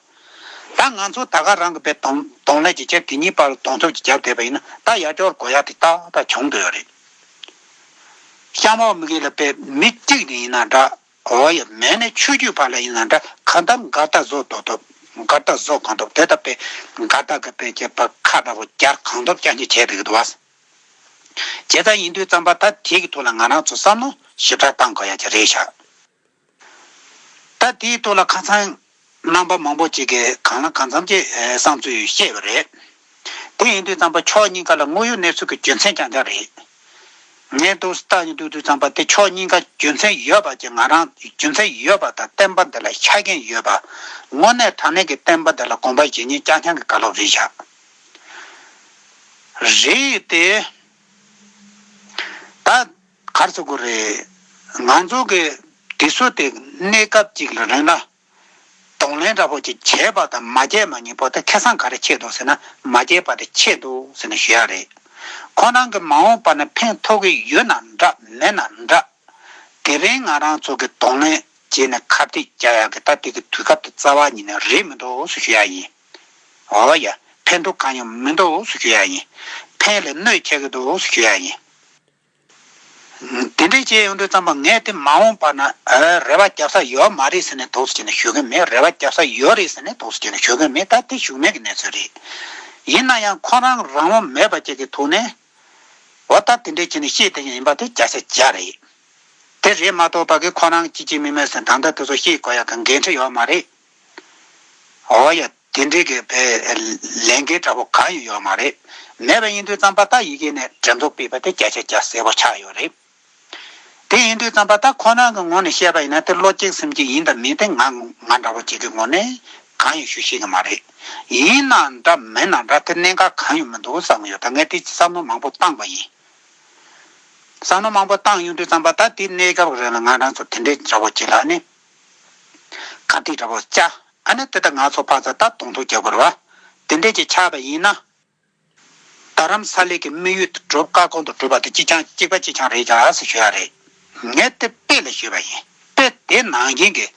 ད་ང་ཚོ་ད་ག་རང་གི་དཔེ་གདོང་གདོང་ལེན་གྱི་ཆེད་དེ་གཉིས་བར་ལ་གདོང་ཐུག་ཅིག་བརྒྱབ་བསྡད་པ་ཡིན་ན། ད་ཡ་ཅོར་དགོས་ཡ་དེ་ཏག་ཏག་བྱུང་འདུག་ཡོད་རེད། ཤ་མོག་མི་གི་ལ་དཔེ་མི་གཅིག་ནས་ཡིན་ན་འདྲ། འོ་ཡ། མེད་ནས་ཆོས་བརྒྱུད་བར་ལ་ཡིན་ན་འདྲ། གང་ལྟར་འགལ་ཟླ་བཟོ་ཐུབ་ཐུབ། འགལ་ཟླ་བཟོ་གང་ཐུབ། དེ་ལྟ་བུའི་འགལ་ཟླ་གི་དཔེ་བྱེད་པ་ཁ་འདྲ་བོ་རྒྱག་གང་ཐུབ་རྐྱང་གིས་བྱས་བསྡད་ཀྱི་འདུག་བ། བྱས་ཙང་ཡིན་དུས་ཙམ་པ་ད་དེ་གི་ཐོག་ལ་ང་རང་ཚོ་བསམ་བློ་ཞིབ་ཕྲ་བཏང་དགོས་ཡ་ཅིག་རེད་ཤག་ད་དེའི་ཐོག་ལ་ཁ་སང་རྣམ་པ་མང་པོ་ཅིག་གིས་གང་ལ་གང་འཚམ་ཅིག་བསམ་ཚུལ་བཤད་པ་རེད། དེ་ཡིན་དུས་ཙམ་པ་ཕྱོགས་གཉིས་ཀ་ལ་དངོས་ཡོད་གནས་ཚུལ་གྱི་རྒྱུ་མཚན་རྐྱང་རྐྱང་རེད། ངས་འདུག་སེ་བལྟས་ནས་འདུག་དུས་ཙམ་པ་དེ་ཕྱོགས་གཉིས་ཀ་རྒྱུ་མཚན་ཡོད་པ་ཅིག་ང་རང་རྒྱུ་མཚན་ཡོད་པ་དང་བསྟན་པ་འདི་ལ་ཆ་རྐྱེན་ཡོད་པ། དངོས་གནས་དྲང་གནས་ཀྱི་བསྟན་པ་འདི་ལ་དགོངས་པ་བཞེས་མཁན་རྐྱང་རྐྱང་གི་བཀའ་སློབ་རེད་ཤག་རེད་དེ། ད་ག་རེ་ཟེར་དགོས་རེད། ང་ཚོ་གི་དེ་ཚོ་དེ་གནས་སྐབས་གཅིག་ལ་རིང་ལ་གདོང་ལེན་འདྲ་པོ་ཅིག་བྱས་པ་དང་མ་བྱས་པ་གཉིས་པོ་དེ་ཁ་སང་ག་རེ་ཕྱེ་འདུག་ཟེར་ན། མ་བྱས་པ་དེ་ཕྱེ་འདུག་ཟེར་ནས་ཞུ་ཡ་རེད། ཁོ་རང་གི་མ་འོངས་པ་ན་ཕན་ཐོགས་ཀྱི་ཡོད་ན་འདྲ་མེད་ན་འདྲ། དེ་རིང་ང་རང་ཚོ་གི་གདོང་ལེན་བྱས་ནས་ཁ་གཏད་བཅག་ཡག་གི་ད་དེ་གི་དུས་སྐབས་དེ་རྩ་བ་ཉིད་ནས་རེད་མི་འདུག་ཟེར་ཞུ་ཡ་ཡིན། འོ་ཡ། ཕན་ཐོགས་གང་ཡང་མི་འདུག་ཟེར་ཞུ་ཡ་ཡིན། ཕན་ལས་གནོད་ཆེ་གི་འདུག་ཟེར་ཞུ་ཡ་ཡིན། དེ་འདྲས་བྱས་ཡོང་དུས་ཙམ་པ་ངས་དེ་མ་འོངས་པ་ན་ཨ་རེ་བ་རྒྱབ་ས་ཡོད་མ་རེད་ཟེར་ནས་འདུག་ཟེར་ནས་ཞུ་གི་མེད། རེ་བ་རྒྱབ་ས་ཡོད་རེད་ཟེར་ནས་འདུག་ཟེར་ནས་ཞུ་གི་མེད། ད་དེ་ཞུགས་མེད་ཀྱི་གནས་ཚུལ་རེད། ཡིན་ན་ཡང་ཁོ་རང་རང་དབང་མེད་པ་ཅིག་གི་ཐོག་ནས། འོ་ད་དེ་འདྲས་བྱས་ནས་བཤད་དེ་ཡིན་པ་དེ་བརྒྱ་ཆ་བརྒྱ་རེད། དེ་རེད་མ་གཏོགས་པ་གི་ཁོ་རང་གཅིག་གཅིག་མིན་མིན་ཟེར་ད་ལྟ་དེ་ཚོ་བཤད་དགོས་ཡ་གི་འགན་འཁྲི་ཡོད་མ་རེད། འོ་ཡ། དེ་འདྲའི་གི་བའི་ལས་འགན་འདྲ་པོ་གང་ཡང་ཡོད་མ་རེད། མེད་པ་ཡིན་དུས་ཙམ་པ་ད་ཡི་གེ་ནས་གྲོས་ཚོགས་ཕུད་པ་དེ་བརྒྱ་ཆ་བརྒྱ་གསལ་པོ་ཆགས་ཡོད་རེད། དེ་ཡིན་དུས་ཙམ་པ་ད་ཁོ་རང་གི་ངོས་ནས་བཤད་པ་ཡིན་ན་དེ་བློ་གཅིག་སེམས་གཅིག་ཡིན་དང་མིན་དེ་ང་ང་འདྲ་པོ་གཅིག་གི་ངོས་ནས་གང་ཡང་ཞུ་ཤེས་ཀྱི་མ་རེད། ཡིན་ན་འདྲ་མིན་ན་འདྲ་དེ་གནད་འགག་གང་ཡང་མི་འདུག་བསམ་གྱི་ཡོད། ད་ངས་དེ་བསམ་བློ་མང་པོ་བཏང་བ་ཡིན། བསམ་བློ་མང་པོ་བཏང་ཡོང་དུས་ཙམ་པ་ད་དེ་གནས་སྐབས་རེད་ལ་ང་རང་ཚོ་དེ་འདྲའི་འདྲ་པོ་གཅིག་ལ་ནི་ག་དེ་འདྲ་པོ་བཅའ། ཨ་ནི་དེ་ལྟར་ང་ཚོ་ཕར་ཚུར་ད་གདོང་ཐུག་རྒྱག་དགོས་རེད་བ། དེ་འདྲས་ཅིག་ཆགས་པ་ཡིན་ན། རྡ་རམ་ས་ལའི་གི་དམིགས་ཡུལ་དེ་གྲུབ། བཀའ་དགོངས་དེ་གྲུབ་པ་དེ་གཅིག་རྐྱང་གཅིག་པ་གཅིག་རྐྱང་རེད་ཀྱང་ཟེར་ཞུ་ཡ་རེད། ངས་དེ་དཔེ་ལ་ཞུས་པ་ཡིན། དཔེ་དེ་ནང་བཞིན་གྱི།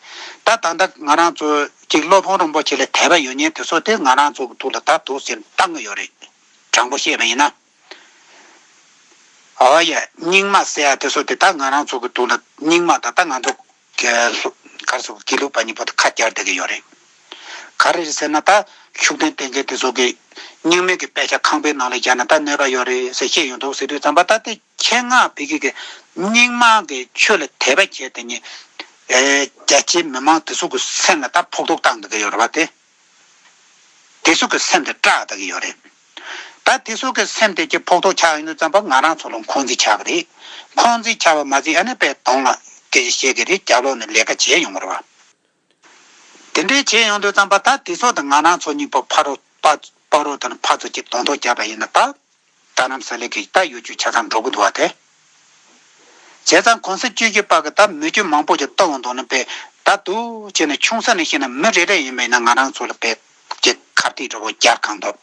ད་ད་ལྟ་ང་རང་ཚོ་གཅིག་སློབ་དཔོན་རིན་པོ་ཆེ་ལ་དད་པ་ཡོད་མཁན་དེ་ཚོ་དེ་ང་རང་ཚོ་གི་ཐུགས་ལ་ད་འདུག་ཟེར་བཏང་གི་ཡོད་རེད། དྲང་པོ་བཤད་པ་ཡིན་ན། ཨོ་ཡ། རྙིང་མ་ཟེར་ཡ་དེ་ཚོ་དེ་ད་ང་རང་ཚོ་གི་དུས་ལ་རྙིང་མ་ད་ལྟ་ང་ཚོ་གི་ག་རེ་ཟེར་དགོས། དགེ་ལུགས་པ་གཉིས་པོ་དེ་ཁ་རྒྱག་བསྡད་ཀྱི་ཡོད་རེད། ག་རེ་རེད་ཟེར་ན། ད་ཤུགས་ལྡན་བསྟེན་མཁན་དེ་ཚོ་གིས་རྙིང་མའི་གི་དཔེ་ཆ་ཁང་པའི་ནང་ལ་བཞག་ན་ད་གནོད་པ་ཡོད་རེད་ཟེར་བཤད་ཡོང་འདུག་ཟེར་དུས་ཙམ་པ། ད་དེ་ཆེད་མངགས་བོད་ཀྱི་གི་རྙིང་མ་གི་ཆོས་ལ་དད་པ་བྱས་དེ་ནི་ཨེ་རྒྱ་ཆེའི་མི་མང་དེ་ཚོ་གི་སེམས་ལ་ད་ཕོག་ཐུག་བཏང་བསྡད་ཀྱི་ཡོད་རེད་པ། དེ་དེ་ཚོ་གི་སེམས་དེ་སྐྲག་བསྡད་ཀྱི་ཡོད་རེད། ད་དེ་ཚོ་གི་སེམས་དེ་གི་ཕོག་ཐུག་ཆགས་ཡོང་དུས་ཙམ་པ། ང་རང་ཚོ་ལ་འཁོན་འཛིན་ཆགས་ཀྱི་རེད། འཁོན་འཛིན་ཆགས་པ་མ་ཟད། ཨ་ནི་དཔེ་གདོང་ལ་སྐད་ཆ་བཤད་ཀྱི་རེད། རྒྱབ་ལོགས་ནས་ལས་ཀ་བྱས་ཡོང་གི་རེད་པ། དེ་འདྲའི་བྱས་ཡོང་དུས་ཙམ་པ། ད་དེ་ཚོ་དང་ང་རང་ཚོ་གཉིས་པོ་ཕ་རོལ་པ་ཕ་རོལ་དང་ཕར་ཚུར་གྱི་གདོང་ཐུག་བརྒྱབ་པ་ཡིན་ན། ད་རྡ་རམ་ས་ལའི་གི་ད་ཡུལ་ཆུ་ཆ་ཚང་འགྲོ་གི་འདུག་བ། དེ་བྱས་ཙང་གོང་ས་བཅུ་བཞི་པ་གི་ད་མི་རྒྱུ་མང་པོ་ཞིག་གཏོང་འདུག་ན། དཔེ་ད་འདུག་བྱས་ན་ཆུང་ས་ནས་བཤད་ན་མི་རེ་རེ་ཡིན་པ་ཡིན་ན་ང་རང་ཚོ་ལ་དཔེ་ཀྱི་ཁ་གཏད་འདྲ་བོ་རྒྱག་གང་ཐུབ།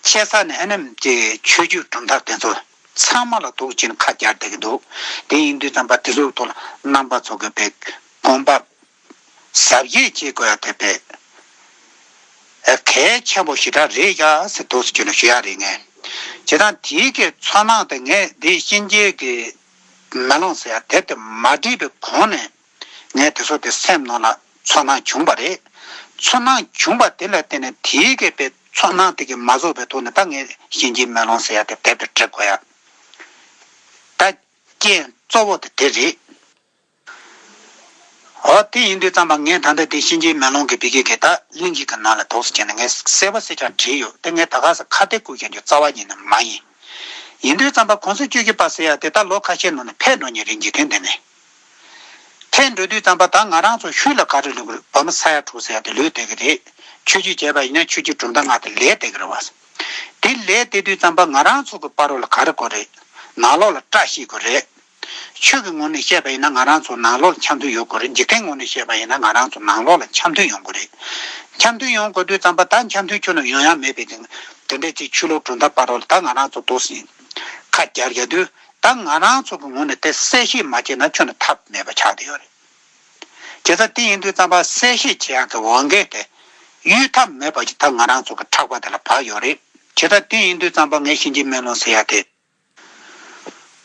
ཆེ་ས་ནས་ཨ་ནི་ཀྱི་ཆོས་བརྒྱུད་གྲུབ་མཐའ་དེ་ཚོ་ཚང་མ་ལ་འདུག་བྱས་ན་ཁ་རྒྱག་བསྡད་ཀྱི་འདུག་དེ་ཡིན་དུས་ཙམ་པ་དེ་ཚོའི་ཐོག་ལ་རྣམ་པ་ཚོ་གི་དཔེ་དགོངས་པ་ཟབ་རྒྱས་བྱེད་དགོས་ཡ་དེ་དཔེ་ཨ་གལ་ཆེན་པོ་ཞེ་དྲག་རེད་ཡ་ཟེར་འདུག་ཟེར་ཁྱོད་ལ་ཞུ་ཡ་རེད། ངས་བྱས་ཙང་དེའི་གི་ཚོར་སྣང་དེ་ངས་འདི་གཤིན་རྗེ་གི་མེ་ལོང་ཟེར་ཡ་དེབ་དེ་མ་བྲིས་པའི་གོང་ནས་ངས་དེ་ཚོ་དེ་སེམས་ནང་ལ་ཚོར་སྣང་བྱུང་བ་རེད། ཚོར་སྣང་བྱུང་བ་དེ་ལ་བརྟེན་ནས་དེའི་གི་དཔེ་ཚོར་སྣང་དེ་གི་མ་རྫོགས་པའི་ཐོག་ནས་ད་ངས་གཤིན་རྗེ་མེ་ལོང་ཟེར་ཡ་དེ་དེབ་དེ་བྲི་དགོས་ཡ། ད་རྐྱེན་གཙོ་བོ་དེ་དེ་རེད། འོ། དེ་ཡིན་དུས་ཙམ་པ་ངས་ད་ལྟ་དེ་གཤིན་རྗེའི་མེ་ལོང་གི་བི་གེ་གི་ད་གླིང་གི་གི་ནང་ལ་འདུག་སེ་བྱས་ནས་ངས་གསལ་པོ་གསལ་ཆ་བྲིས་ཡོད། དེ་ངས་ད་ག་ས་ཁ་གཏད་བསྐུལ་མཁན་གྱི་རྩ་བ་ཉིད་ནས་མ་ཡིན། ཡིན་དུས་ཙམ་པ་གོང་ས་བཅུ་བཞི་པ་ཟེར་ཡ་དེ་ད་ལོ་ཁ་ཤས་ནང་ནས་ཕེབས་འགྲོ་མཁན་རེད། འཇིག་རྟེན་འདི་ནས་ཕེབས་འགྲོ་དུས་ཙམ་པ་ད་ང་རང་ཚོ་ཤུལ་ལ་ག་རེ་ལུས་ཀྱི་རེད། བོད་མི་ས་ཡ་དྲུག་ཟེར་ཡ་དེ་ལུས་བསྡད་ཀྱི་རེད། ཆོས་བརྒྱུད་བྱས་པ་ཡིན་ན་ཆོས་བརྒྱུད་གྲུབ་མཐའ་ལྔ་དེ་ལུས་བསྡད་ཀྱི་རེད་བ། དེ་ལུས་བསྡད་དུས་ཙམ་པ་ང་རང་ཚོ་གི་བར་ལ་ག་རེ་དགོས་རེད། ནང་ལོགས་ལ་བཀྲ་ཤིས་དགོས་རེད། ཆོས་ཀྱི་ངོས་ནས་བཤད་པ་ཡིན་ན་ང་རང་ཚོ་ནང་ལོགས་ལ་འཆམ་མཐུན་ཡོད་དགོས་རེད། འཇིག་རྟེན་ངོས་ནས་བཤད་པ་ཡིན་ན་ང་རང་ཚོ་ནང་ལོགས་ལ་འཆམ་མཐུན་ཡོང་དགོས་རེད། འཆམ་མཐུན་ཡོང་དགོས་དུས་ཙམ་པ་ད་འཆམ་མཐུན་ཁྱོན་ནས་ཡོང་ཡ་མེད་པའི་དེ་འདྲ་ཅིག་ཆོས་ལུགས་གྲུབ་མཐའ་བར་ལ་ད་ང་རང་ཚོ་འདུག་སེ་ཁ་རྒྱག་རྒྱག་དུས། ད་ང་རང་ཚོ་གི་ངོས་ནས་དེ་གསལ་བཤད་མ་བྱས་ན་ཁྱོན་ནས་ཐབས་མེད་པ་ཆགས་བསྡད་ཡོད་རེད། བྱས་ཙང་དེ་ཡིན་དུས་ཙམ་པ་གསལ་བཤད་བྱེད་ཡག་གི་འོས་འགན་དེ་གཡོལ་ཐབས་མེད་པ་ཅིག་ད་ང་རང་ཚོ་གི་ཕྲག་པ་དེ་ལ་བབས་ཡོད་རེད། བྱས་ཙང་དེ་ཡིན་དུས་ཙམ་པ་ངས་གཤིན་རྗེ་མེ་ལོང་ཟེར་ཡ་དེ།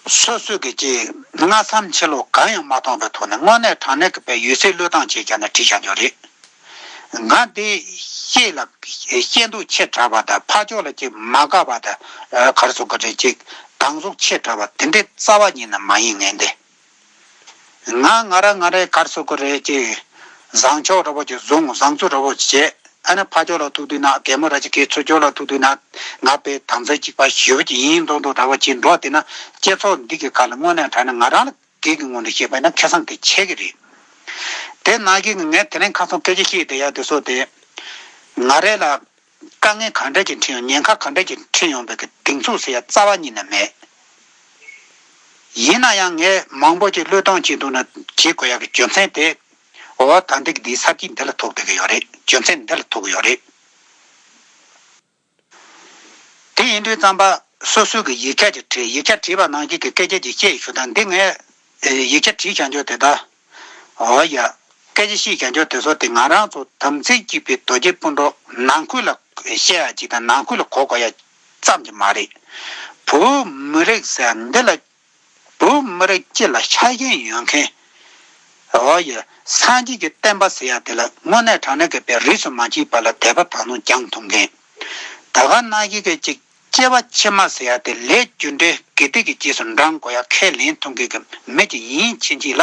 སོ་སོས་ཀྱི་ཅིག་སྔ་མཚམས་ཕྱི་ལོགས་གང་ཡང་མ་མཐོང་བའི་ཐོག་ནས་དངོས་གནས་དྲང་གནས་ཀྱི་དཔེ་ཡོད་ཚད་བློས་བཏང་བྱས་བྱས་ནས་བྲིས་བཞག་རྒྱུ་རེད། ང་འདི་ཤེས་ལ་ཤེས་འདོད་ཆེ་དྲགས་པ་དང་། ཕར་ཕྱོགས་ལ་ཅིག་མ་དགའ་བ་དང་། ཨ་ག་རེ་ཟེར་དགོས་རེད། ཅིག་སྡང་ཟུག་ཆེ་དྲགས་པ་དེ་འདྲའི་རྩ་བ་ཉིད་ནས་མ་ཡིན། ངས་འདི་ང་ང་རང་ང་རའི་ག་རེ་ཟེར་དགོས་རེད། ཅིག་བཟང་ཕྱོགས་འདྲ་པོ་ཅིག་བཟུང་། བཟང་ཚུལ་འདྲ་པོ་ཅིག་བྱས། ཨ་ནི་ཕར་ཕྱོགས་ལ་ཐུག་དུས་ན། རྒན་མོ་ར་ཅིག་གིས་ཚུར་ཕྱོགས་ལ་ཐུག་དུས་ན། ང་དཔེ་དམ་ཚིག་གཅིག་པ་ཞེ་པོ་ཅིག་ཡིན་མདོག་མདོག་འདྲ་པོ་ཅིག་འགྲོ། དེ་ན་སྤྱི་ཚོགས་འདི་གི་ཁ་ལ་དངོས་གནས་དྲང་གནས་ང་རང་ལ་སྒེར་གྱི་ངོས་ནས་བཤད་པ་ཡིན་ན་ཁེ་བཟང་དེ་ཆེ་གི་རེད། དེ་ནང་བཞིན་གྱི་ངས་དེ་རིང་ཁ་སང་སྐད་ཆ་བཤད་བསྡད་ཡ་དེ་ཚོ་དེ་ང་རེ་ལ་དཀའ་ངལ་ག་འདྲ་ཅིག་འཕྲད་ཡོང་། ཉེན་ཁ་ག་འདྲ་ཅིག་འཕྲད་ཡོང་བའི་གི་གདེང་ཚོད་ཟེར་ཡ་རྩ་བ་ཉིད་ནས་མེད། ཡིན་ན་ཡང་ངས་མང་པོ་ཅིག་བློས་གཏོང་བྱེད་འདུག་ན་བྱེད་དགོས་ཡ་གི་རྒྱུ་མཚན་དེ། འོ། ད་འདི་གི་འདིའི་ས་བརྒྱུད་འདི་ལ་ཐུག་བསྡད་ཀྱི་ཡོད་རེད། རྒྱུ་མཚན་འདི་ལ་ཐུག་གི་ཡོད་རེད། དེ་ཡིན་དུས་ཙམ་པ་སོ་སོའི་གི་ཡིག་ཆ་ཅིག་བྲིས། ཡིག་ཆ་བྲིས་པ་ནང་བཞིན་གྱི་སྐད་ཆ་ཅིག་བཤད་ཞུ་དང་། འདི་ངས་ཡིག་ཆ་བྲིས་བཞག་རྒྱུ་དེ་དག་འོ་ཡ། སྐད་ཆ་བཤད་བཞག་རྒྱུ་དེ་ཚོ་དེ་ང་རང་ཚོ་དམ་ཚིག་གཅིག་པའི་རྡོ་རྗེ་སྤུན་གྲོགས་ནང་ཁུལ་ལ་བཤད་ཡ་ཅིག་དང་། ནང་ཁུལ་ལ་གོ་དགོས་ཡ་ཙམ་གྱི་མ་རེད། བོད་མི་རིགས་ཟེར་འདི་ལ། བོད་མི་རིགས་སྤྱི་ལ་ཆ་རྐྱེན་ཡོད་མཁན། འོ་ཡ། སངས་རྒྱས་ཀྱི་བསྟན་པ་ཟེར་ཡ་དེ་ལ་དངོས་གནས་དྲང་གནས་ཀྱི་དཔེ་རིས་སུ་མ་ཆད་པ་ལ་དད་པ་དག་སྣང་བཅངས་ཐུབ་མཁན། ད་ག་ནང་བཞིན་གྱི་ཅིག་སྐྱེ་བ་ཕྱི་མ་ཟེར་ཡ་དེ་ལས་རྒྱུ་འབྲས་དགེ་སྡིག་གི་རྗེས་སུ་འབྲང་དགོས་ཡ་ཁས་ལེན་ཐུབ་མཁན་གྱི་མི་ཅིག་ཡིན་ཕྱིན་ཆད་ལ།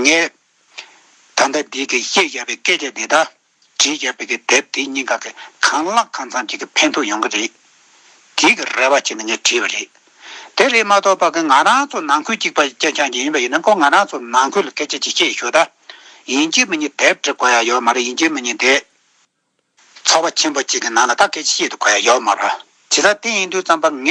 ངས་ད་ལྟ་འདི་གི་བཤད་བཞག་པའི་སྐད་ཆ་འདི་དག་བྲིས་བཞག་པའི་གི་དེབ་དེ་གཉིས་ཀ་གི་གང་ལ་གང་འཚམ་ཅིག་གི་ཕན་ཐོགས་ཡོང་གི་རེད། དེ་གི་རེ་བ་བྱས་ནས་ངས་བྲིས་པ་རེད། དེ་རེད་མ་གཏོགས་པ་གི་ང་རང་ཚོ་ནང་ཁུལ་གཅིག་པ་སྐད་ཆ་ཅིག་ཡིན་པ་ཡིན་ན། ཁོ་ང་རང་ཚོ་ནང་ཁུལ་ལ་སྐད་ཆ་ཅིག་བཤད་ཞོར་ད། ཡིན་གཅིག་མིན་གཉིས་དེབ་འབྲི་དགོས་ཡ་ཡོད་མ་རེད། ཡིན་གཅིག་མིན་གཉིས་དེ་ཚོགས་པ་ཆེན་པོ་གཅིག་གི་ནང་ལ་ད་སྐད་ཆ་བཤད་དགོས་ཡ་ཡོད་མ་རེད། བྱས་ཙང་དེ་ཡིན་དུས་ཙམ་པ་ངས།